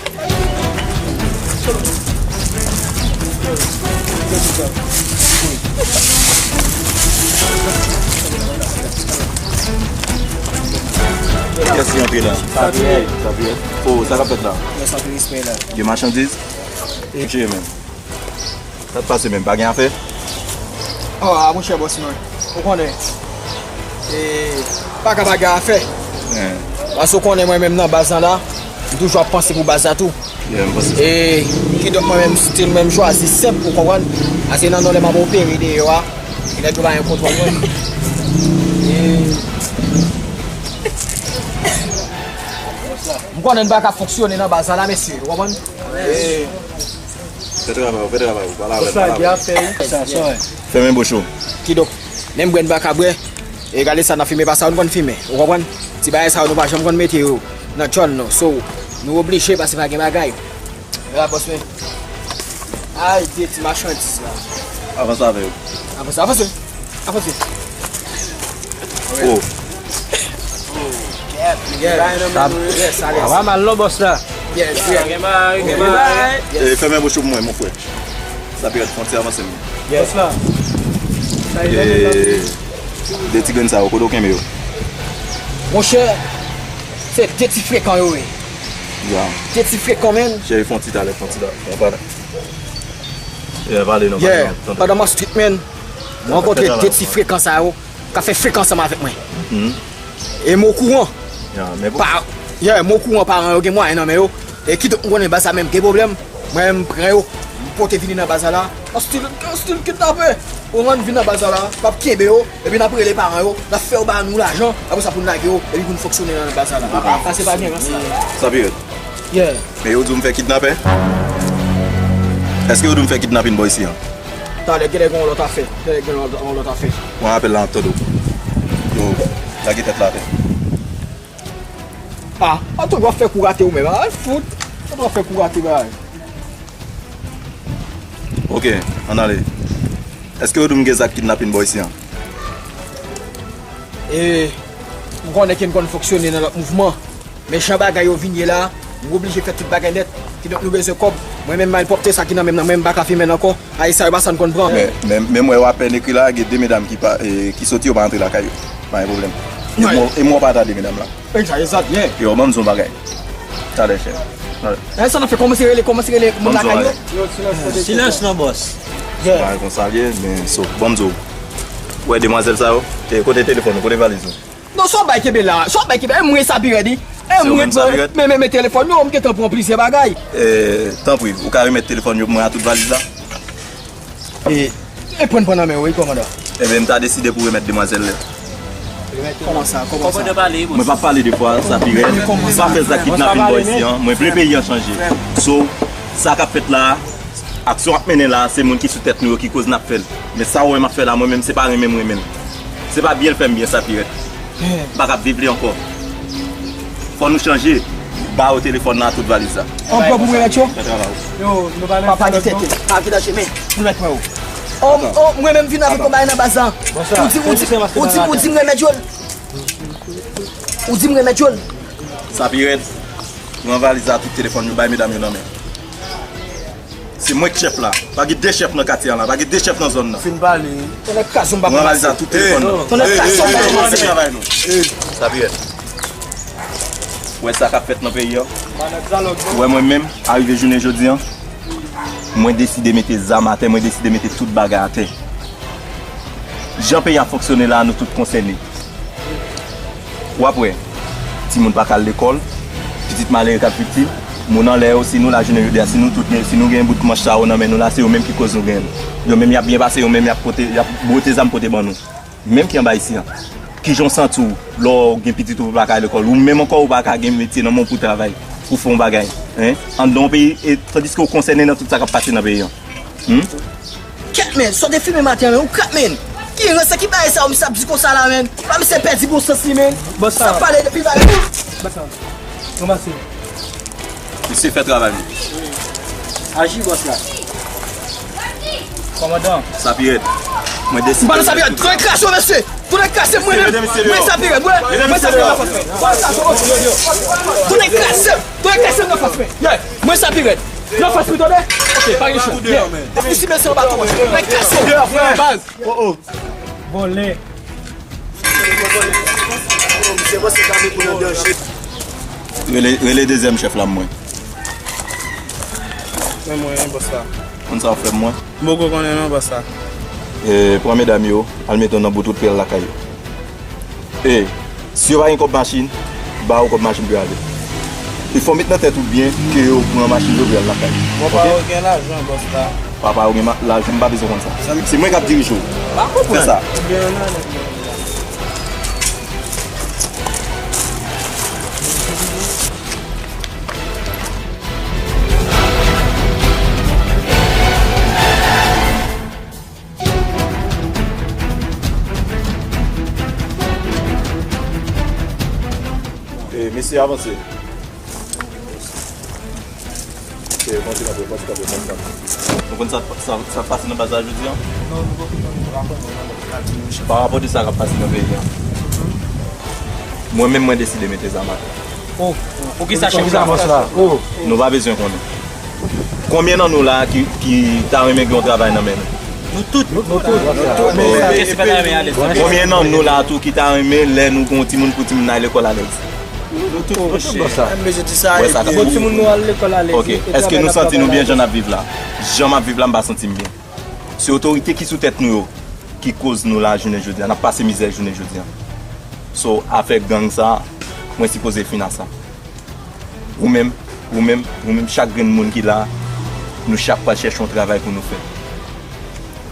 Kiyès ki antre la? Sapyèt. Sapyèt. Oh, sa k ap fèt la? Gen machandiz? Tcheke men. Sa k pase menm? Pa gen afè? Oh, a monchè bòs mwen. Ou konnen. E, pa ka pa gen afè. Paske ou konnen mwen menm nan baz lan la, m toujou ap panse pou baz la tou. Yeah, m panse sa. E, kidonk mwen menm, still mwen m chwazi senp, ou konprann? Paske nan non lè m ap opere deyò a, e nèg yo pa gen kontwòl mwen. E, m konnen n pa ka fonksyone nan baz la, la, mesye, ou konprann? E, fè travay ou, fè travay ou, pale avè l, pale avè l. Sa, sa, sa. Fèmen bouch ou. Kidonk, menm bwè n pa ka bwè, e gade sa n ap fimen, pa sa yo n konn fimen, ou konprann? Ti bagay sa yo nou pa janm konn mete yo nan djòl nou, so, nou oblije pase pa gen bagay. Vwala bòs mwen. Ay, de ti machandiz la. Avanse avè yo. Avanse, avanse. Avanse. Oh. Sa pa mal non bòs la. Yes, yeah. Gen bagay, gen bagay. E, fèmen bouch ou pou mwen, mon frè. Sa pirèt fwontyè avanse m. Yes. E, de ti grenn sa yo, kote w kenbe yo? Monchè, se de ti frekan yo ye. Ya. De ti frekan, menn. Cheri, fè yon ti talè, fè yon ti talè. Yon pa. Yeah, pale non, pale non. Pandan m ap street, menn, m rankontre de ti frekan sa yo k ap fè frekan ansanm avèk mwen. E m okouran. Ya, men pou pa, yeah, m okouran paran yo gen mwayen nan men yo. E kidonk m konnen baz sa menm gen pwoblèm. Mwen menm m pran yo, m pote vini nan baz la la. An stil, an stil kidnapè. Ou konprann, vin nan baz la la, m ap kenbe yo, epi n ap rele paran yo, n ap fè yo ba nou lajan, apre sa pou n lage yo, epi pou n fonksyone nan baz la la. Sa se pa gen rans la. Sa pi rèd. Yeah. Men yo di w m fè kidnapè? Èske yo di w m fè kidnapin bò isi an? Talè, genlè gen yon lòt afè. Genlè gen yon lòt, yon lòt afè. Pran apèl la, m ap tande w. Yo, lage tèt la atè. Ah, antann w ap fè kou rate ou menm. Al fout. Antann w ap fè kou rate, bay. Ok, ann ale. Èske yo di w m gen zak kidnapin bò isi an? E, m konnen ke n konn fonksyone nan lòt mouvman. Men jan bagay yo vin ye la, m oblije fè tout bagay nèt. Kidonk nou bezwen kòb. Mwen menm malpwòpte sa ki nan men m nan, mwen m pa ka fimen l ankò. Ay, sa yo pa sa n konn pran. Men, men, men m wè w apèn ekri la, gen de medam ki pa, e, ki soti, yo pa antre lakay yo. Pa gen pwoblèm. E m wè, e m wè w pa ta de medam la. Egzak, egzak, yeah. Yo, ban m di w yon bagay. Talè, chè. Talè. E sa n ap fè, kòmanse rele, kòmanse rele moun lakay yo. Silans non, bòs. Yeah. Pa konsa l ye, men so, ban m di w. Ou wè demwazèl sa yo? E kote telefòn ou, kote valiz ou? Non, sa w bay kenbe la, sa w bay kenbe, e mwen sa pi rèd, wi. E mwen, men, men, men telefòn yo, m gentan pran plizyè bagay. E, tanpri, ou ka remèt telefòn yo pou mwen a tout valiz la? E, e pran pran nan men w, wi, kòmandan. Ebyen, m ta deside pou remèt demwazèl la. Kòman sa? Kòman sa? Mwen p ap pale de fwa sa pi rèd. M pa fè zak kidnapin bò isi an. Mwen vle peyi an chanje. So, sa k ap fèt la, aksyon ap mennen la, se moun ki sou tèt nou yo ki koz n ap fè l. Men sa w wè m ap fè la, mwen menm, se pa renmen m renmen l. Se pa byen l fè m byen, sa pi rèd. M pa ka ap viv li ankò. Fò nou chanje. Ba yo telefòn nan ak tout valiz la. Anpè pou mwen, Matyo. Fè travay ou. Yo, nou pa menm. Papa di tèt li. Pa vide chemen. Pou mèt mwen ou. Oh, oh, mwen menm vin avèk yon bagay nan baz la. Ou di, ou di, ou di, ou di m remèt yo l. Ou di m remèt yo l. Sa pi rèd. Pran valiz la, tout telefòn yo, bay medam yo nan men. Se mwen k chèf la. Pa gen de chèf nan katye an la. Pa gen de chèf nan zòn nan. Fin pale. Tonnè kraze m pa kòmanse. Pran valiz la, tout telefòn nan. Tonnè kraze m pa kòmanse. Travay nou. Sa pi rèd. Ou wè sa k ap fèt nan peyi an? Ou wè mwen menm, arive jounen jodi an, mwen deside mete zam atè, mwen deside mete tout bagay atè. Jan peyi a fonksyone la, nou tout konsène. W ap wè, timoun pa ka al lekòl, pitit malere k ap viktim, moun anlè yo, si nou la jounen jodi a, si nou tout gen, si nou gen bout manch sa yo nan men nou la, se yo menm ki koz nou genyen l. Yo menm y ap byen pase, yo menm y ap pote, y ap bwote zam pote ban nou. Menm ki anba isi an. Kijan w santi w lè w gen pitit ou pa ka al lekòl, ou menm ankò ou pa ka gen metye nan men w pou travay, pou fè yon bagay, en? Anndan yon peyi, e, tandiske w konsène nan tout sa k ap pase nan peyi an. Hmm? Kèt, men, sa w te fimen maten an, men, ou kèt, men. Ki rans ki bagay sa yo, misye ap di konsa la, men? Pa misye pèdi bon sans li, men. Sa pale depi bagay. Ranmase. Mesye, fè travay nou. Aji, bòs la. Kòmandan. Sa pi rèd. Mwen deside. M pa nan sa pi rèd. Tounen kraze w, mesye. Tounen kraze m, mwen menm. Mwen sa pi rèd. Mwen, mwen sa pi rèd nan fas mwen. Tounen kraze m. Tounen kraze m nan fas mwen. Yeah. Mwen sa pi rèd. Nan fas mwen, tande? Ok, pa gen chans. Yeah. Depi si mesye anba tou, tounen kraze m. Baz. Oh, oh. Vòlè. Rele, rele dezyèm chèf la, mwen. Men mwen, bòs la. Konn sa w fè mwen? M poko konnen non, bòs la. E, pran medam yo, al mete yo nan bout wout pou y al lakay yo. E, si yo pa gen kòb machin, ba yo kòb machin pou y ale. E fò w met nan tèt ou byen ke yo pran machin yo pou y al lakay yo. Bon, pa yo gen lajan, bòs la. Papa yo gen ma-, lajan, m pa bezwen konn sa. Se mwen k ap dirije w. Fè sa. E, mesye, avanse. Ok, panti kanpe, panti kanpe, panti kanpe. Nou konn sa, sa, sa pase nan baz la jodi an? Non, nou pa konn, nou pa konn. Pa rapò de sa k ap pase nan peyi an. Mwen menm, mwen deside mete zam atè. Oh, poukisa chèf la? Oh. Nou pa bezwen konnen. Konbyen nan nou la ki, ki ta renmen gen yon travay nan men nou? Nou tout. Nou tout. Konbyen nan nou la tou ki ta renmen lè nou gen yon timoun pou timoun nan lekòl alèz? Nou tout, monchè. Bon, timoun nou al lekòl alèz. Ok. Èske nou santi nou byen jan n ap viv la? Jan m ap viv la, m pa santi m byen. Se otorite ki sou tèt nou yo ki koz nou la jounen jodi a. N ap pase mizè jounen jodi a. So, afè gang sa, mwen sipoze fin a sa. Ou menm, ou menm, ou menm, chak grenn moun ki la, nou chak pral chèche yon travay pou nou fè.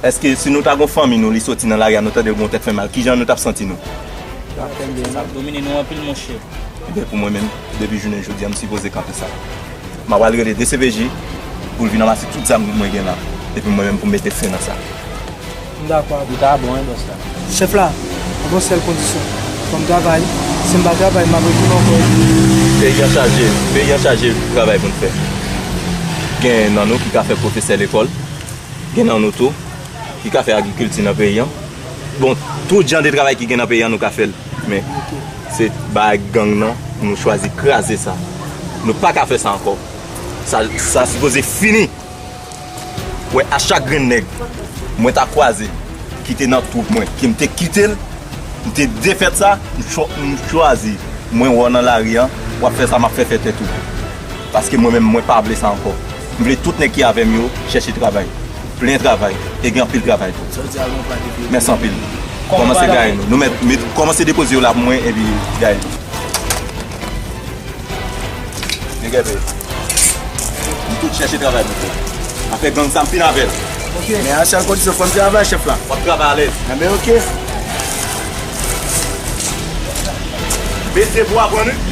Èske si nou ta gon fanmi nou, li soti nan lari a, nou tande l gon tèt fè mal, kijan nou t ap santi nou? Sa ap domine nou anpil, monchè. Ebyen, pou mwen menm, depi jounen jodi a, m sipoze kanpe sa. M a pral rele D C P J pou l vin ranmase tout zam mwen gen la. Epi mwen menm pou m mete fen nan sa. M dakò avè w. Li ta bon, wi, bòs la. Chèf la, avè yon sèl kondisyon. Fò m travay. Si m pa travay, m ap retounen ankò. Peyi an chaje, peyi an chaje travay pou n fè. Gen nan nou ki ka fè pwofesè lekòl. Gen nan nou tou ki ka fè agrikilti nan peyi an. Bon, tout jan de travay ki gen nan peyi an, nou ka fè l. Men, se bagay gang nan, nou chwazi kraze sa. Nou pa ka fè sa ankò. Sa, sa sipoze fini. Wè, a chak grenn nèg mwen ta kwaze, ki te nan twoup mwen, ke m te kite l, m te defèt sa, m chwa-, m chwazi. Mwen wè w nan lari an, w ap fè sa m ap fè, fè tèt ou. Paske mwen menm, mwen pa vle sa ankò. M vle tout nèg ki avè m yo chèche travay. Plen travay. E gen anpil travay tou. Mèsi anpil. Kòmanse gaye nou. Nou mèt, mèt, kòmanse depoze yo la pou mwen, epi gaye nou. Gen gèpe. Nou tout chèche travay nou fè. Afè gang sa m fin avè l. Men a sèl kondisyon, fò m travay, chèf la. W ap travay alèz. Enben, oke. Bese pou w aprann, wi.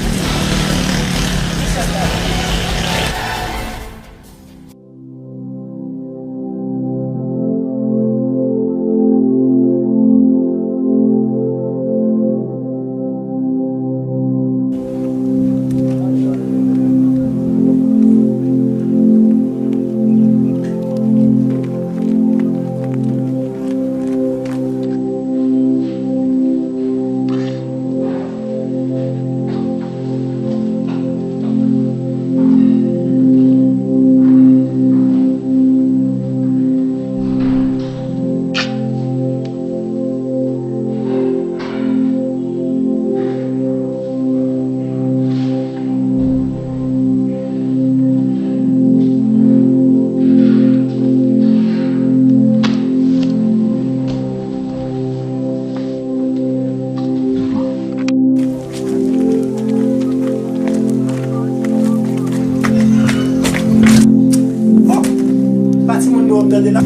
Oh, pa timoun yo ap tande la.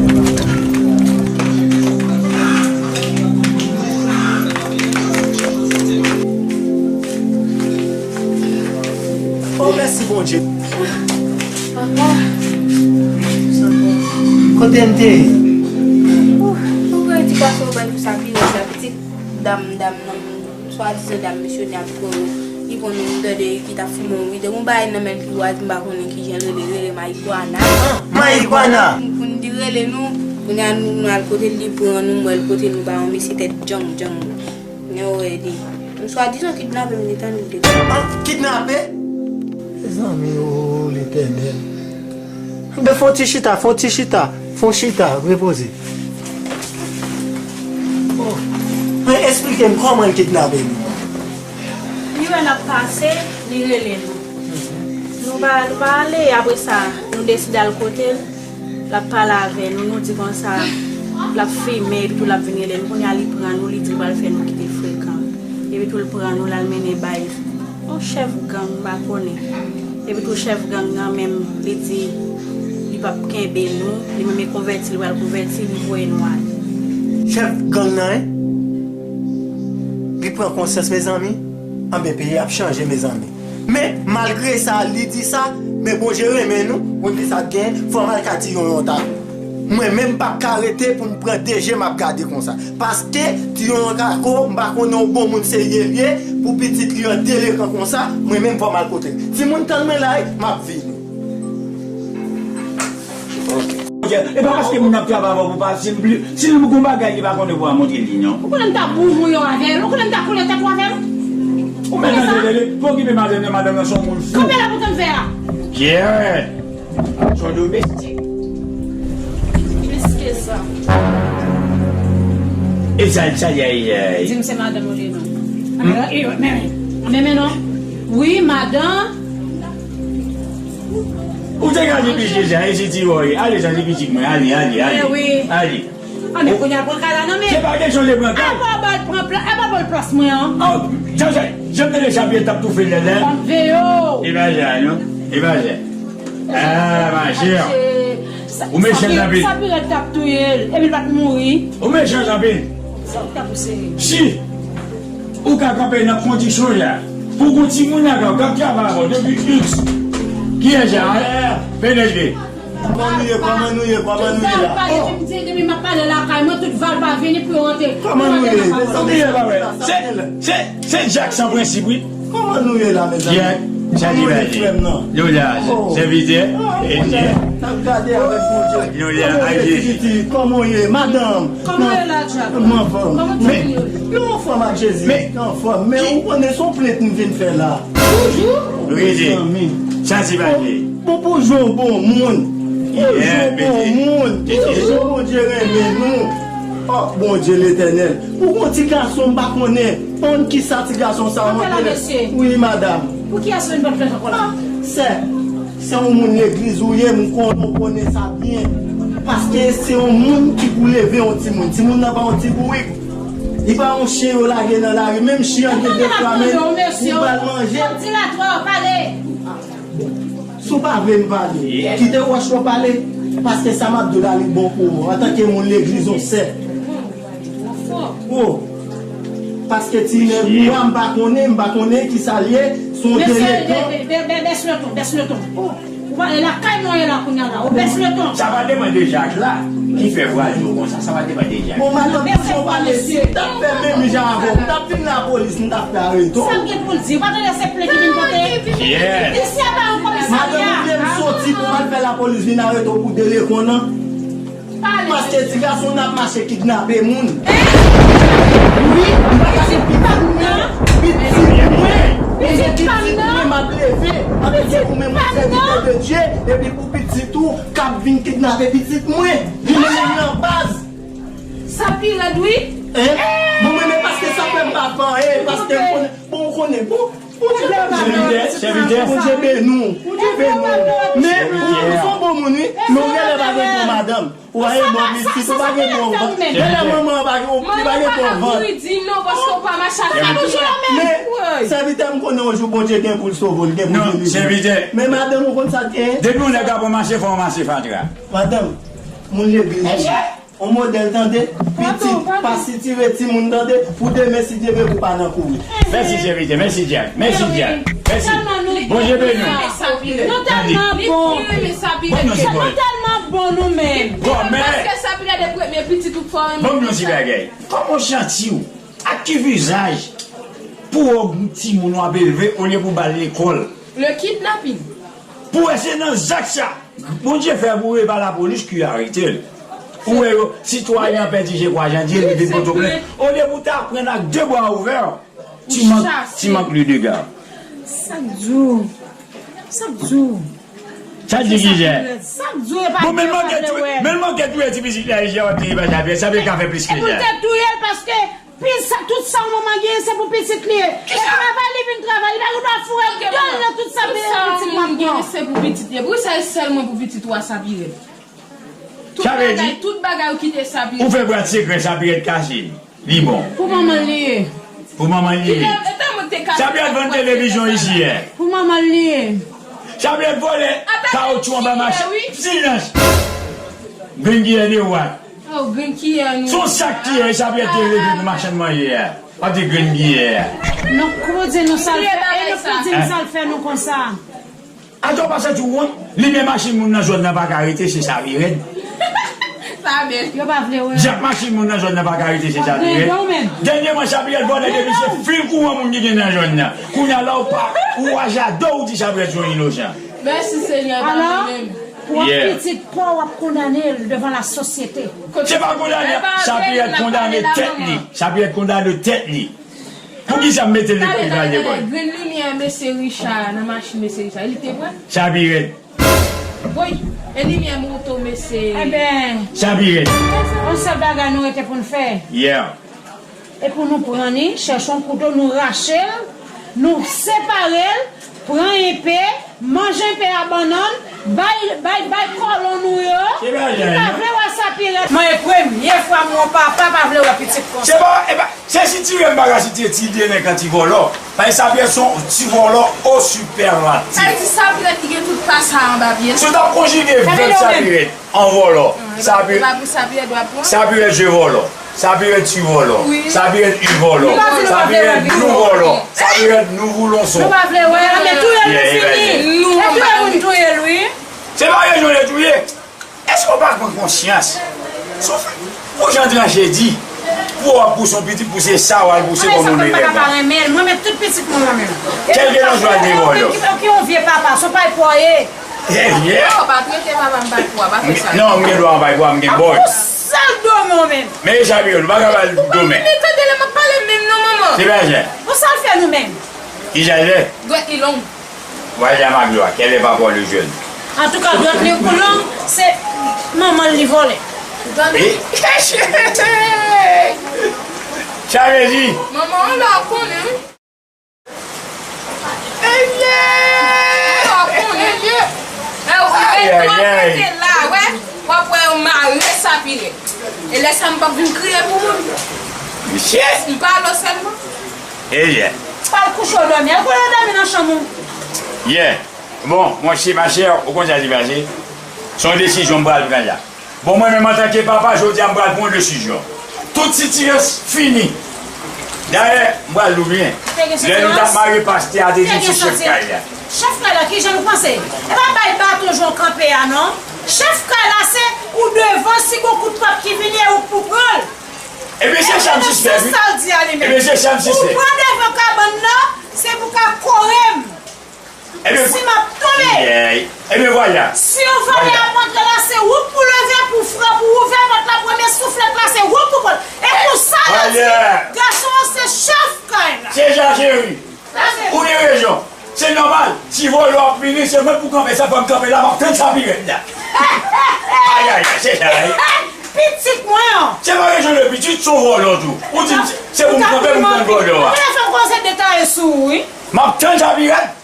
Oh, mèsi Bondye. Papa. Kote n te ye? Ou, ou wè ti gason bay pou sa pi rèd la, pitit dam, dam nan, swadizan dam misyonè ap pran yo. Li pran nou, m tande ki t ap fimen yon videyo. Yon bagay nan men l ki waz, m pa konnen ki jan l rele, rele Mayigwana. Ah, Mayigwana! Pou n di rele nou, kounye a nou, nou al kote l, li pran nou, m wè l pote nou ba yon mesye tèt djanm, djanm. Yo redi. M swadizan kidnape m, li tann li depi. Ah, kidnape? Mezanmi, o Letènèl. Anben, fè yon ti chita, fè yon ti chita, fè yon chita, repoze. Oh. Men esplike m kòman l kidnape nou. Li wè n ap pase, li rele nou. Nou pa, nou pa ale, apre sa, nou deside al kote l. L ap pale avè nou, nou di konsa, l ap fimen, epi tou l ap vin rele nou. Kounye a, li pran nou, li di l pral fè nou kite frekan. Epi tou l pran nou, l al mennen bay yon chèf gang, m pa konnen. Epi tou chèf gang nan menm, li di li p ap kenbe nou, li menm e konvèti, li pral konvèti, li voye nou ale. Chèf gang nan, en? Li pran konsyans, mezanmi? Anben, peyi ap chanje, mezanmi. Men, malgre sa, li di sa, men Bondye renmen nou, ou konn kisa k genyen, fò m al ka Ti Yonyon Tako. Mwen menm, m p ap ka rete pou m pran de je m ap gade konsa. Paske Ti Yonyon Tako, m pa konnen yon bon moun serye l ye, pou pitit li an delekan konsa, mwen menm fò m al kote l. Timoun, tann mwen la wi, m ap vini. Ok. E pa paske moun ap travay avè w pou pa, si l, si l gon bagay li pa konnen pou pa montre li, non. Ou konnen m ta boujou yo avè l, ou konnen m ta koule tèt ou avè l. Ou mèt tande, tande, pa okipe madanm nan, madanm nan se yon moun fou. Kanpe la pou tande fè a. Pierre, se yon domestik. Plis ke sa. E sa, sa, y a, y a. Di m se madanm ou li non. Men, men, men non. Wi, madanm. Ou te ka di pitit sa, e si ti woy, ale chanje pitit mwen, ale, ale, ale. Eh wi. Ale. Anben, kounye a pran kay la nan men. Se pa kesyon de pran kay. Apa ba l pran pla-, apa ba l plas mwen an. Oh, sa, sa, jan m te deja byen t ap toufe lè lè. Ban m veye w. E pa sa, non. E pa sa. Ah, ma chère. Ou mechan anpil. Sa pi rèd t ap touye l, epi l pa t mouri. Ou mechan anpil. Sa w t ap sere. Si ou ka kanpe nan kondisyon sa, pou gon timoun lakay ou k ap travay avè w depi X, kiyès sa? P D G. Kòman nou ye? Kòman nou ye? Kòman nou ye la? Oh! Depi m te, depi m ap pale lakay mwen, tout valpa vini pou yo rantre. Kòman nou ye? Ou bliye pa wè. Se, se, se Jack san prensip, wi. Kòman nou ye la, mezanmi? Jack, sa di bagay. Frè m nan. Nou la, sèvitè. N ap gade avèk Bondye. Nou la, aji. Kòman w ye, madanm? Kòman w ye la, Jack? Mwen anfòm. Men, nou anfòm ak Jezi. Men, nou anfòm. Men ou konnen se yon plent m vin fè la. Toujou? Rete. Mezanmi. Sa se bagay. Bon, pou jwe yon bon moun. Pou jwe yon bon moun. Pou jwe Bondye renmen nou. Oh, Bondye Letènèl. Pou yon ti gason m pa konnen. Konn kisa ti gason sa a montre. Wi, madanm. Pou kiyès ou vin bat plent ankò la? Sè, se yon moun legliz ou ye, m konnen, ou konnen sa byen. Paske se yon moun ki pou leve yon timoun. Timoun nan pa yon ti bourik. Li pa yon chen yo lage nan lari. Menm chen an gen de twa men pou l ba l manje. Fò di la twò, pale. Si w pa vle m pale, kite wòch la pale. Paske sa m ap di w la, li bon pou ou. Antanke moun legliz, yon sè. Ou. Paske ti nèg ou a, m pa konnen, m pa konnen ki sa l ye, se yon delekan. Bès le ton, bès le ton. Ou pa, e lakay mwen ye la kounye a la. Ou bès le ton. Sa pa depann de jaj la ki fè vwazen w konsa. Sa pa depann de jaj. Bon, madanm, kounye w pale, si m t ap fè menm jan avè w, m t ap vin lapolis, m t ap fè arete w. Sa m gen pou l di? Ou pa tande se plent li vin pote? Yes. Isi a pa yon komisarya. Madanm, ou vle m soti pou m al fè lapolis vin arete w pou delekan an? Paske ti gason n ap mache kidnape moun. Wi, m pa ka gen pitit mwen, pitit mwen, m gen pitit mwen m ap leve, antanke ou menm yon sèvitè de Dye, epi pou pitit ou k ap vin kidnape pitit mwen, li menm nan baz. Sa pi rèd wi. Hein? Bon, men, men paske sa fè m pa fè anyen, paske m konnen, bon, ou konnen, bon, Bondye beni w. Sèvitè, sèvitè. Bondye beni w. Bondye beni w. Men, ou, ou se yon bon moun, wi. Men ou genlè pa gen bon madanm. Ou pa gen bon pitit, ou pa gen bon vant. Genlè manman an pa gen, ou pa gen bon vant. Di non, paske ou pa mache ak sa toujou la menm. Men, sèvitè, m konnen yon jou Bondye gen pou l sove w, l gen pou l delivre w. Non, sèvitè. Men madanm, ou konn sa l te ye? Depi yon nèg ap mache, fò w mache fatra. Madanm, moun legliz. On modèl, tande, pitit, pa sitire timoun, tande, pou demen, si Dye vle, pou pa nan kouri. Mèsi, sèvitè, mèsi, dyak, mèsi, dyak, mèsi. Bondye beni w. Nou tèlman bon. Bon, nou se bon. Nou tèlman bon, nou menm. Bon, men. Paske sa pi rèd e premye pitit ou fò. Ban m di w yon ti bagay. Kòman w santi w? Ak ki vizaj pou w wè yon timoun w ap elve olye pou w ba l lekòl? Le kidnapping. Pou wè se nan zak sa. Bondye fè pou e pa lapolis ki arete l. Ou wè yo, sitwayen an pèdi je kwa Jan di, li vin pote w plent. Olye pou ta pran l ak de bra ouvè, ti mank, ti mank li dega. Sa k di w? Sa k di w? Sa k di ki jè? Sa k di w e pa vle wè. Bon, men l manke touye ti pitit la, jè w ap di li pa sa fè, sa vle ka fè plis ke jè. E pou l te touye l paske Pi sa, tout sa yon manman genyen, se pou pitit li ye. E travay li vin travay, li pa gen dwa foure do l nan tout sa pitit mwen ap pran. Se pou pitit li ye. Poukisa se sèlman pou pitit ou a sa pi rèd? Tout bagay, tout bagay ou kite sa pi rèd. Ou fè bwat sekrè sa pi rèd kase l. Li bon. Pou manman l li ye. Pou manman l li ye. Sa pi rèd vann televizyon isi yè. Pou manman l li ye. Sa pi rèd vòlè kawotchou anba machin. Silans. Grenn kiyè de wak. Oh, grenn kiyè nou. Se yon sak kiyè, sa pi rèd te leve pou machann manje a. W ap di grenn kiyè a. Nou k pou di nou sa l fè, e nou k pou di nou sa l fè nou konsa. Atò w pa santi w wont? Limyè machin moun nan zòn nan pa ka rete, se sa pi rèd. Sa bèl. Yo pa vle wè. Djak machin moun nan zòn nan pa ka rete, se sa pi rèd. Dènyèman, sa pi rèd vòlè depi se fil kouran moun ki gen nan zòn nan. Kounye a la w pa, ou aje a do w di sa pi rèd se yon inosan. Mèsi Senyè, pa mwen menm. Pou w ap pitit pa w, w ap kondane l devan lasosyete. Se pa kondane, sa pi rèd kondane tèt li. Sa pi rèd kondane tèt li. Poukisa m mete l lekòl, li pa al lekòl? Grenn limyè mesye Richard nan machin mesye Richard, li te pran? Sa pi rèd. Woy, e limyè moto mesye. Enben, sa pi rèd. Yon sèl bagay nou rete pou n fè. Yeah. E pou nou pran li, chèche yon kouto, nou rache l, nou separe l, pran enpe, manje enpe a bannann, bay, bay, bay kòlon nou yo, ki pa vle wè sa pi rèd. Mwen, e premye fwa m wè yon papa pa vle wè pitit konsa. Se pa, e pa, se sitire m pa ka sitire ti delenkan, ti vòlò. Paske sa pi rèd se yon ti vòlò o sipèlatif. Sa vle di sa pi rèd ki gen tout pa sa anba pye l. Si w t ap konjige vèb sa pi rèd an vòlò, sa pi, sa pi rèd se vòlò. Sa pi rèd ti vòlò. Sa pi rèd u vòlò. Sa pi rèd nou vòlò. Sa pi rèd nou voulonson. Nou pa vle wè, men touye l, nou fini. E touye moun touye l, wi. Se pa rejyon de touye. Èske w pa pran konsyans? Sou fè, pou jan tranche di, pou w ap pouse yon pitit, pou se sa w al pouse kòm yon elèv. Mwen menm tout pitit mwen, mwen menm. Kèlkeswa l te vòlò. Ki yon vye papa, se yon paypwa ye. Hey, yeah. Non, pa trete papa m paypwa, pa fè sa. Non, m gen dwa an paypwa, m gen bòy. Ap yon sèl domen w menm. Men e sa pi rèd, nou pa ka ba l domen. Men tande lè m ap pale menm non, manman. Se pa jan. Bon, sa l fè nou menm? Ki jan l fè? Dwèt li long. Voyage à ma gloire, quelle est ma part le jeune? Antouka, dwèt li long, se manman l li vòlè. Ou tande? Sa vle di? Manman an la konnen, wi. Eyè! Ou la konnen, wi. Ayayay. Lè w rete la, wè, w ap wè yo mare sa pi rèd. E lè sa m p ap vin kriye pou moun. Mesye! M pale w sèlman. Eyè! Pa al kouche w dòmi. Al konnen w dòmi nan chanm ou. Yeah. Bon, monchè, machè, ou konn sa ki pase? Se yon desizyon m pral pran la. Bon, mwen menm antanke papa, jodi a m pral pran yon desizyon. Tout sitirans fini. Dayè, m pral di w byen. Lè nou t ap mare pastè a te di m se chèf kay la. Chèf kay la, kijan nou panse? E pa bay baton jan w kanpe a non. Chèf kay la se ou devan, si gon kout pòt ki vini e ou k pou pran l. Ebyen se sa m sispèk wi. Ebyen se sa m sispèk. Ou pran devan kabann nan, se pou ka kore m. Ebyen, si m ap tonbe, ebyen vwala. Si yon vòlè ap antre la, se ou k pou leve, pou fran, pou ouvè pòt la, premye souflèt la, se ou k pou pran l. E konsa yo di, gason an se chèf kay la. Se sa cheri. Ou gen rezon. Se nòmal. Si vòlè ap vini, se mwen pou kanpe. Sa fè m kanpe la, m ap tann sapirèt la. Ayayay, se sa wi. Pitit mwen an. Se pa kesyon de pitit, se yon vòlè tou. Ou di m se pou m kanpe pou m tann vòlè a. Ou vle fè m kòmanse detaye sou ou wi. M ap tann sapirèt.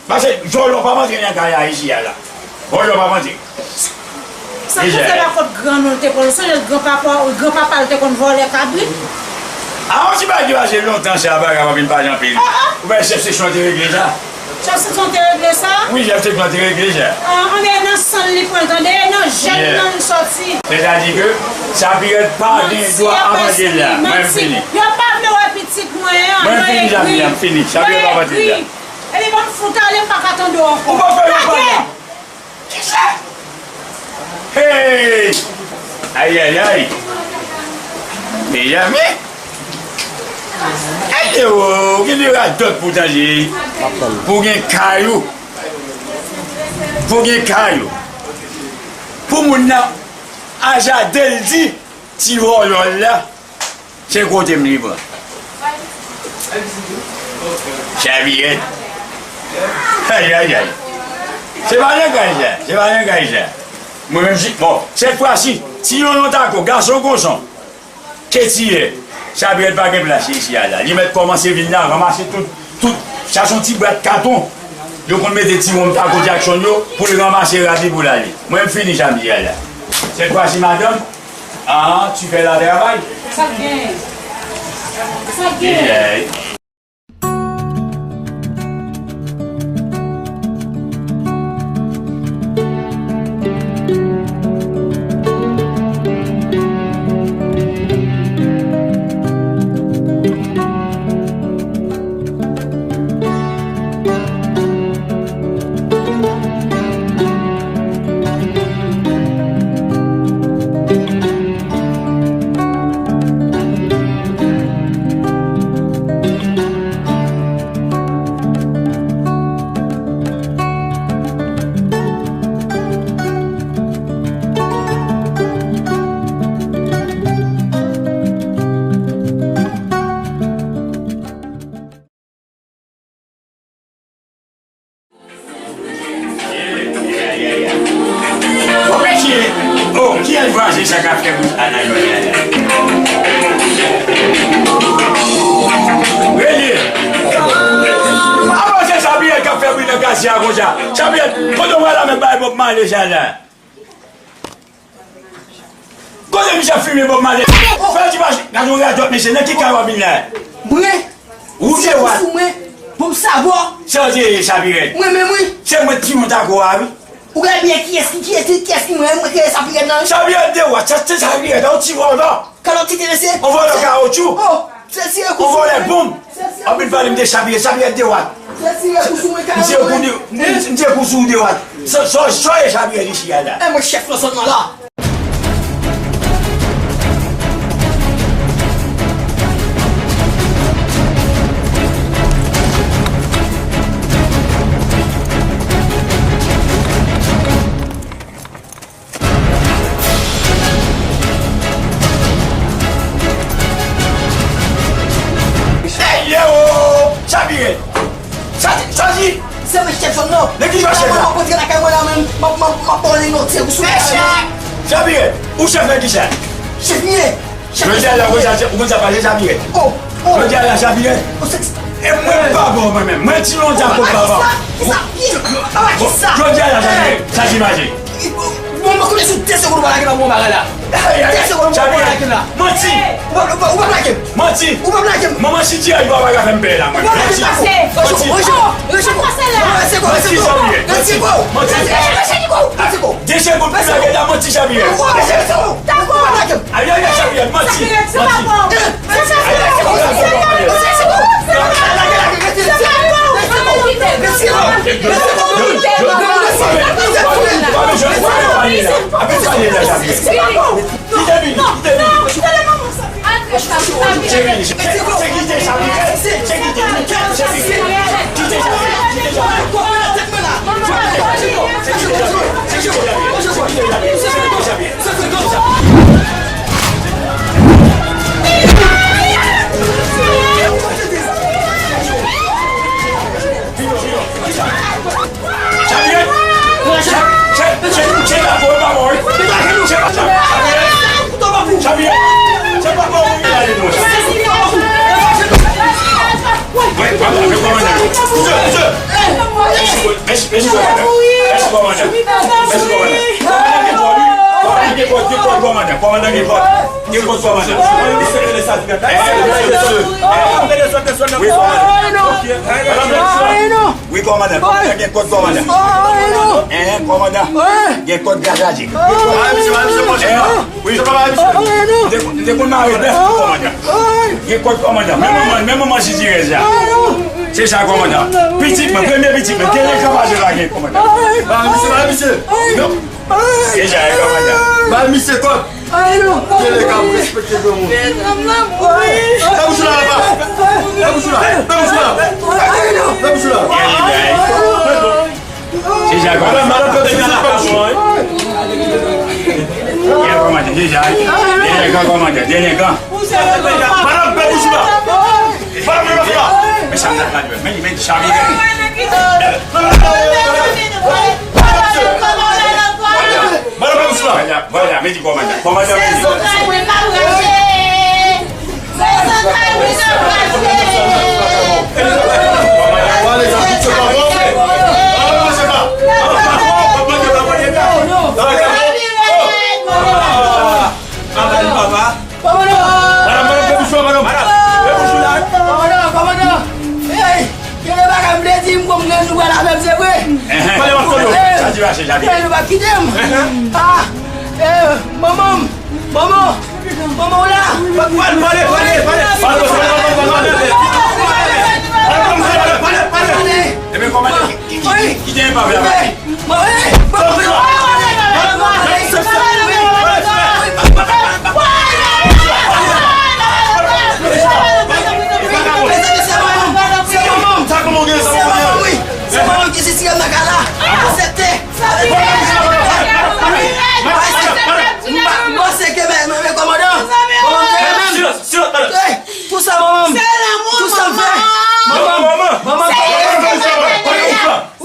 Paske vòlè p ap antre nan kay la isi a la. Vòlè p ap antre. Sa koze la kot grann ou l te konn, sonje granpapa, granpapa l te konn vòlè kabrit. A yon ti bagay ki pase lontan sa, bagay pa vin pale anpil. Ou wè chèf seksyon te regle sa? Chèf seksyon te regle sa? Wi, chèf seksyon te regle sa. An, anben nan san l li pran l tande, e nan jèn nan l soti. Sètadi ke sapirèt pa gen dwa ap antre la. Mwen m fini. Yo pa vle wè pitit mwen an. Mwen fini, zanmi, m fini. Sapirèt p ap antre la. Epi ban m fout ale, m pa ka tande w ankò. Ou pa fè yon pale. Kisa? Hey! Ayayay! Mezanmi! Ayo! Ou gen de radòt pou tande. Pou gen kay ou. Pou gen kay ou. Pou moun nan azade l di ti vòlò l la. Se kote m li pran. Saviyèt. Ayayay. Se pa langaj la, se pa langaj la. Mwen menm si, bon, sèt fwa si, si yon non tako, gason konson, ke tiyè, Saviyèt pa gen plas isi a la. Li mèt kòmanse vin la, ranmase tout, tout, sa se yon ti bwat katon. Yo konn mete ti wonm tako Jackson yo, pou l ranmase rad li pou l ale. Mwen m fini samdi a la. Sèt fwa si madanm, Ah, tu fais la travay. Sa k gen? Sa k gen? Bon, mesye, oh, kiyès vwazen sa k ap fè bouch a nan jònè a la? Rele! Avan se Saviyèt k ap fè bri nan katye a konsa. Saviyèt, kote w pral avèk bagay Bob Marley sa la? Kote misye ap fimen Bob Marley? Fè ti mache, gade yon radòt mesye, nan ki kay w ap vin la? Mwen? Ou se dewat. Sou mwen, pou m savò. Sa w te ye, Saviyèt? Mwen menm wi. Se mwen ki ti non tako a wi. Ou gade byen kiyès ki, kiyès ki, kiyès ki mwen, mwen ki ye Saviyèt nan wi. Saviyèt dewat, sa se Saviyèt, yon ti vòlò. Kalòt ti te mesye. Yon vòlò kawotchou. Oh, se tire kou sou mwen. Yon vòlò bonm. Anpil pale m de Saviyèt, Saviyèt dewat. Se tire kou sou mwen, kalòt. M tire kou sou ou dewat. Sa, sa, sa w ye Saviyèt isi a la? E mwen chèf nan zòn nan la. Ey, yo! Saviyèt! Sa, sa di? Se mwen chèf zòn nan. Men ki jan chèf la? M ap rantre lakay mwen la menm, m ap, m ap, m ap ba w noti pou sou. Saviyèt! Ou chèf nan kisa? Chèf m ye. Jodi a la, ou konn sa, ou konn sa pase Saviyèt. Oh, oh. Jodi a la, Saviyèt. E mwen papa w mwen menm. Mwen ti non tako papa w. Kisa? Kisa? Papa, kisa? Jodi a la, Saviyèt. Sa ki mache? Bon, mwen konnen sou de segonn ou pa lage nan bon bagay la. De segonn ou pa lage. Manti! Ou pa, ou pa, ou pa plake m! Manti! Ou pa plake m! Manman Chidira, li pa ka fè m pè la, mwen. Ou pa plake m, Tako! Manti! Rechofo, rechofo! Rechofo! Manti, Jean-Pierre! Manti! Manti! Deje goud pou lage la, manti, Jean-Pierre! Ou pa plake m! Ayi, ayi, ayi, Jean-Pierre, manti! Manti! Ayi, ayi, ayi, Jean-Pierre! Kite vini, kite vini. Cheri, cheri, cheri, kite Xavier. Cheri, kite, kite Xavier. Kite Xavier, kite Xavier. Xavier! Xavier! Xavier! Xavier! Mèsi, mèsi, kòmandan. Mèsi, kòmandan. Kòmandan gen kòd, wi. Kòmandan gen kòd, kòmandan. Kòmandan gen kòd. Gen kòd, kòmandan. Wi, kòmandan. Wi, kòmandan. Kòmandan gen kòd, kòmandan. Enhen, kòmandan. Gen kòd gaz la, Jim. Enhen. Wi. M te, m te konn mare bèf tou, kòmandan. Gen kòd, kòmandan. Men manman, men manman Jidirèz la. Se sa, kòmandan. Pitit mwen, premye pitit mwen. Gen legan pa jwe la, gen, kòmandan. Ba misye, ba misye. Non. Se sa, kòmandan. Ba misye kòd. Gen legan, respekte granmoun. Fè bouch ou la, papa. Fè bouch ou la. Fè bouch ou la. Fè bouch ou la. Gen legan. Se jan kòmandan. Madanm, madanm, fè bouch ou la. Gen kòmandan, se jan. Gen legan, kòmandan, gen legan. Madanm, fè bouch ou la. Madanm, fè bouch ou la. Men sa m t ap gade, men, men, sa vin. Madanm, fè bouch ou la. Vwala, vwala, men di kòmandan. Kòmandan, men di. Kòmandan! Kòmandan! Kòmandan! Kòmandan! Ey! Gen de bagay m te di m konn gen nou pral avè m, se vre. Enhen. Pale m ak Tonton. Sa di mache, sa di. Ey, nou pa kite m. Ah! Eh, manman m! Manman! Manman w la! Pale, pale, pale, pale. Pale, pale, pale, pale. Pale, pale, pale, pale. Ebyen, kòmandan, ki, ki, ki, ki gen pa vle pale? Se manman m ki sitire m nan kay la. Aksepte. M panse ke men, men, men kòmandan. Kòmandan, men. Silans, silans, madanm. Ey, pou sa, manman m. Pou sa m fè. Manman m. Manman m.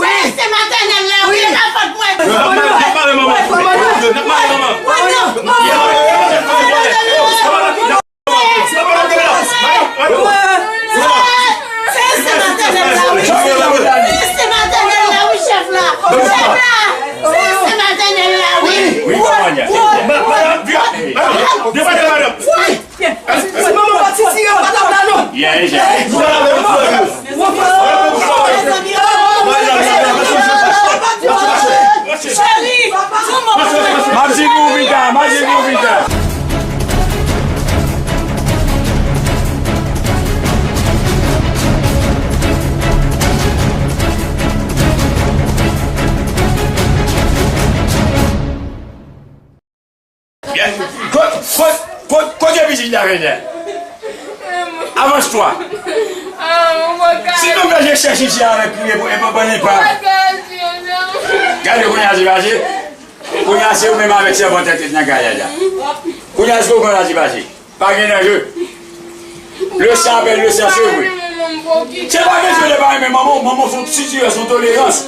Wi. Se matènèl la, wi, pa fòt mwen. N ap mare manman. N ap mare manman. Kòmandan. Se, se matènèl la, wi. Se matènèl la, wi, chèf la. Chèf la. Se, se matènèl la, wi. Wi, kòmandan. Wi. Manman pa t sitire m pa t ap la, non. M ap di pou w pita, m ap di pou w pita. Kot, kot, kot, kote pitit la, Fedè? Avans twa. Si nou bezwen chèche isi avèk kriye pou e pa li pa. Gade kounye a ti pase. Kounye a se ou menm avèk sèvant tèt nan kay la. Kounye a se ou konn la ti pase. Pa gen danje. Le sa apèl le sa, se vre. Se pa kesyon de pa renmen manman w, manman w se yon sitirè, se yon tolerans.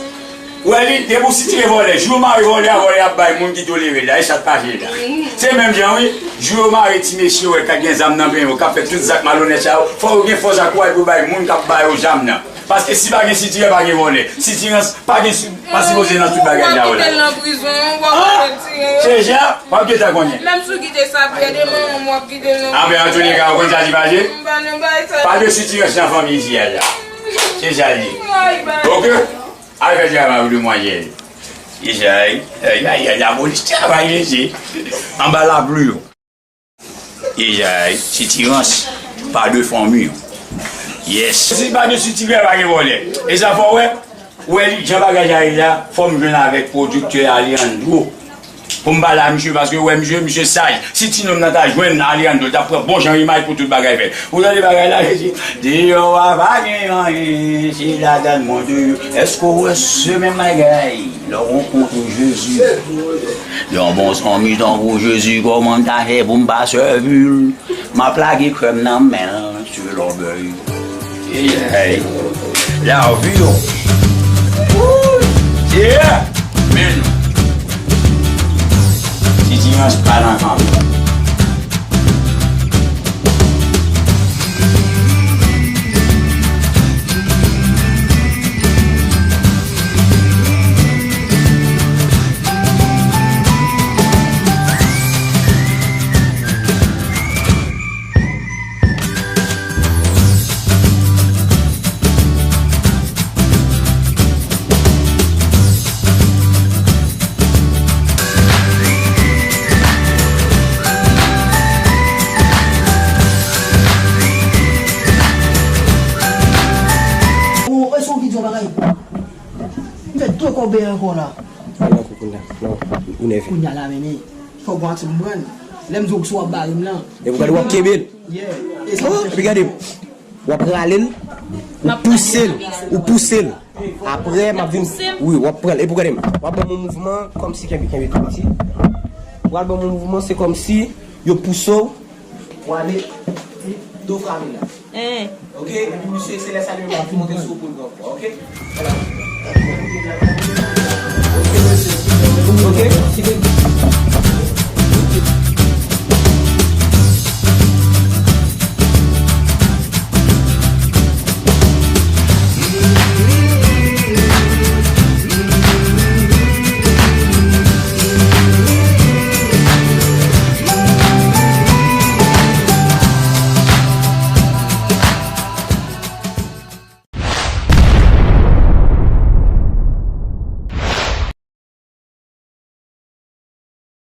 Ou wè li, depi w sitire vòlè, jou yo mare vòlè a, vòlè a ap bay moun ki tolere l la, e sa k pase la. Se menm jan wi, jou yo mare ti mesye wè k ap gen zam nan men yo, k ap fè tout zak malonèt sa yo, fò yo gen fòs ak kouraj pou yo bay moun k ap ba yo zam nan. Paske si pa gen sitirè, pa gen vòlè. Sitirans pa gen si-, pa sipoze nan tout bagay sa yo la. Kite l nan prizon, w ap retire yo. Seja, w ap gentan konnen. Menm si w kite sa prè de manman m, w ap kite l nan prizon. Anben, antouleka, ou konn sa ki pase? M pa nan bagay sa. Pa de sitirans nan fanmi isi a la. Se sa l ye. Ay, bay. Oke? Al fè travay ou, demwazèl. Seja, ay, ay, ay, ay, lapolis travay, mesye. Anba lapli yo. Ejay, sitirans, pa de fanmi. Yes. Si pa de sitirè, pa gen vòlè. E sa fò wè, wè li, jan bagay sa ye la, fò m jwenn avèk pwodiktè Alejandro. Pou m pale a misye, paske wè misye, misye saj. Si ti nonm nan ta jwenn Alejandro, l t ap pran bon jan imaj pou tout bagay fèt. Ou tande bagay la, Jezi? Deyò a pa gen anyen, se ladan mond yo. Èske w wè se menm bagay? Lè w rankontre Jezi, yon bon zanmi tankou Jezi, kòman m ta fè pou m pa sèvi l? M ap lage krèm nan men l sou lòbèy. Ey, lavi yo. Wouy! Yeah! Men, sitirans pa nan kanpe. Ou, e son ki di yon bagay. M fè de kòbe ankò la. Al nan kou kounye a. Non, ou nève. Kounye a la, men, men. Fòk gon aksyon m pran. Lè m di w si w ap bare m lan. E pou gade w ap kenbe l. Yeah. E sa. Oh, epi gade, w ap rale l, ou pouse l, ou pouse l. Apre, m ap vin, wi, w ap pran l. Epi w gade m, w ap ban m yon mouvman kòmsi kenbe, kenbe tou piti. W ap ban m yon mouvman, se kòmsi yo pouse w, w ale do frape la. Oke? Epi misye, se lè sa li menm l ap monte sou poul ankò, oke? Oke?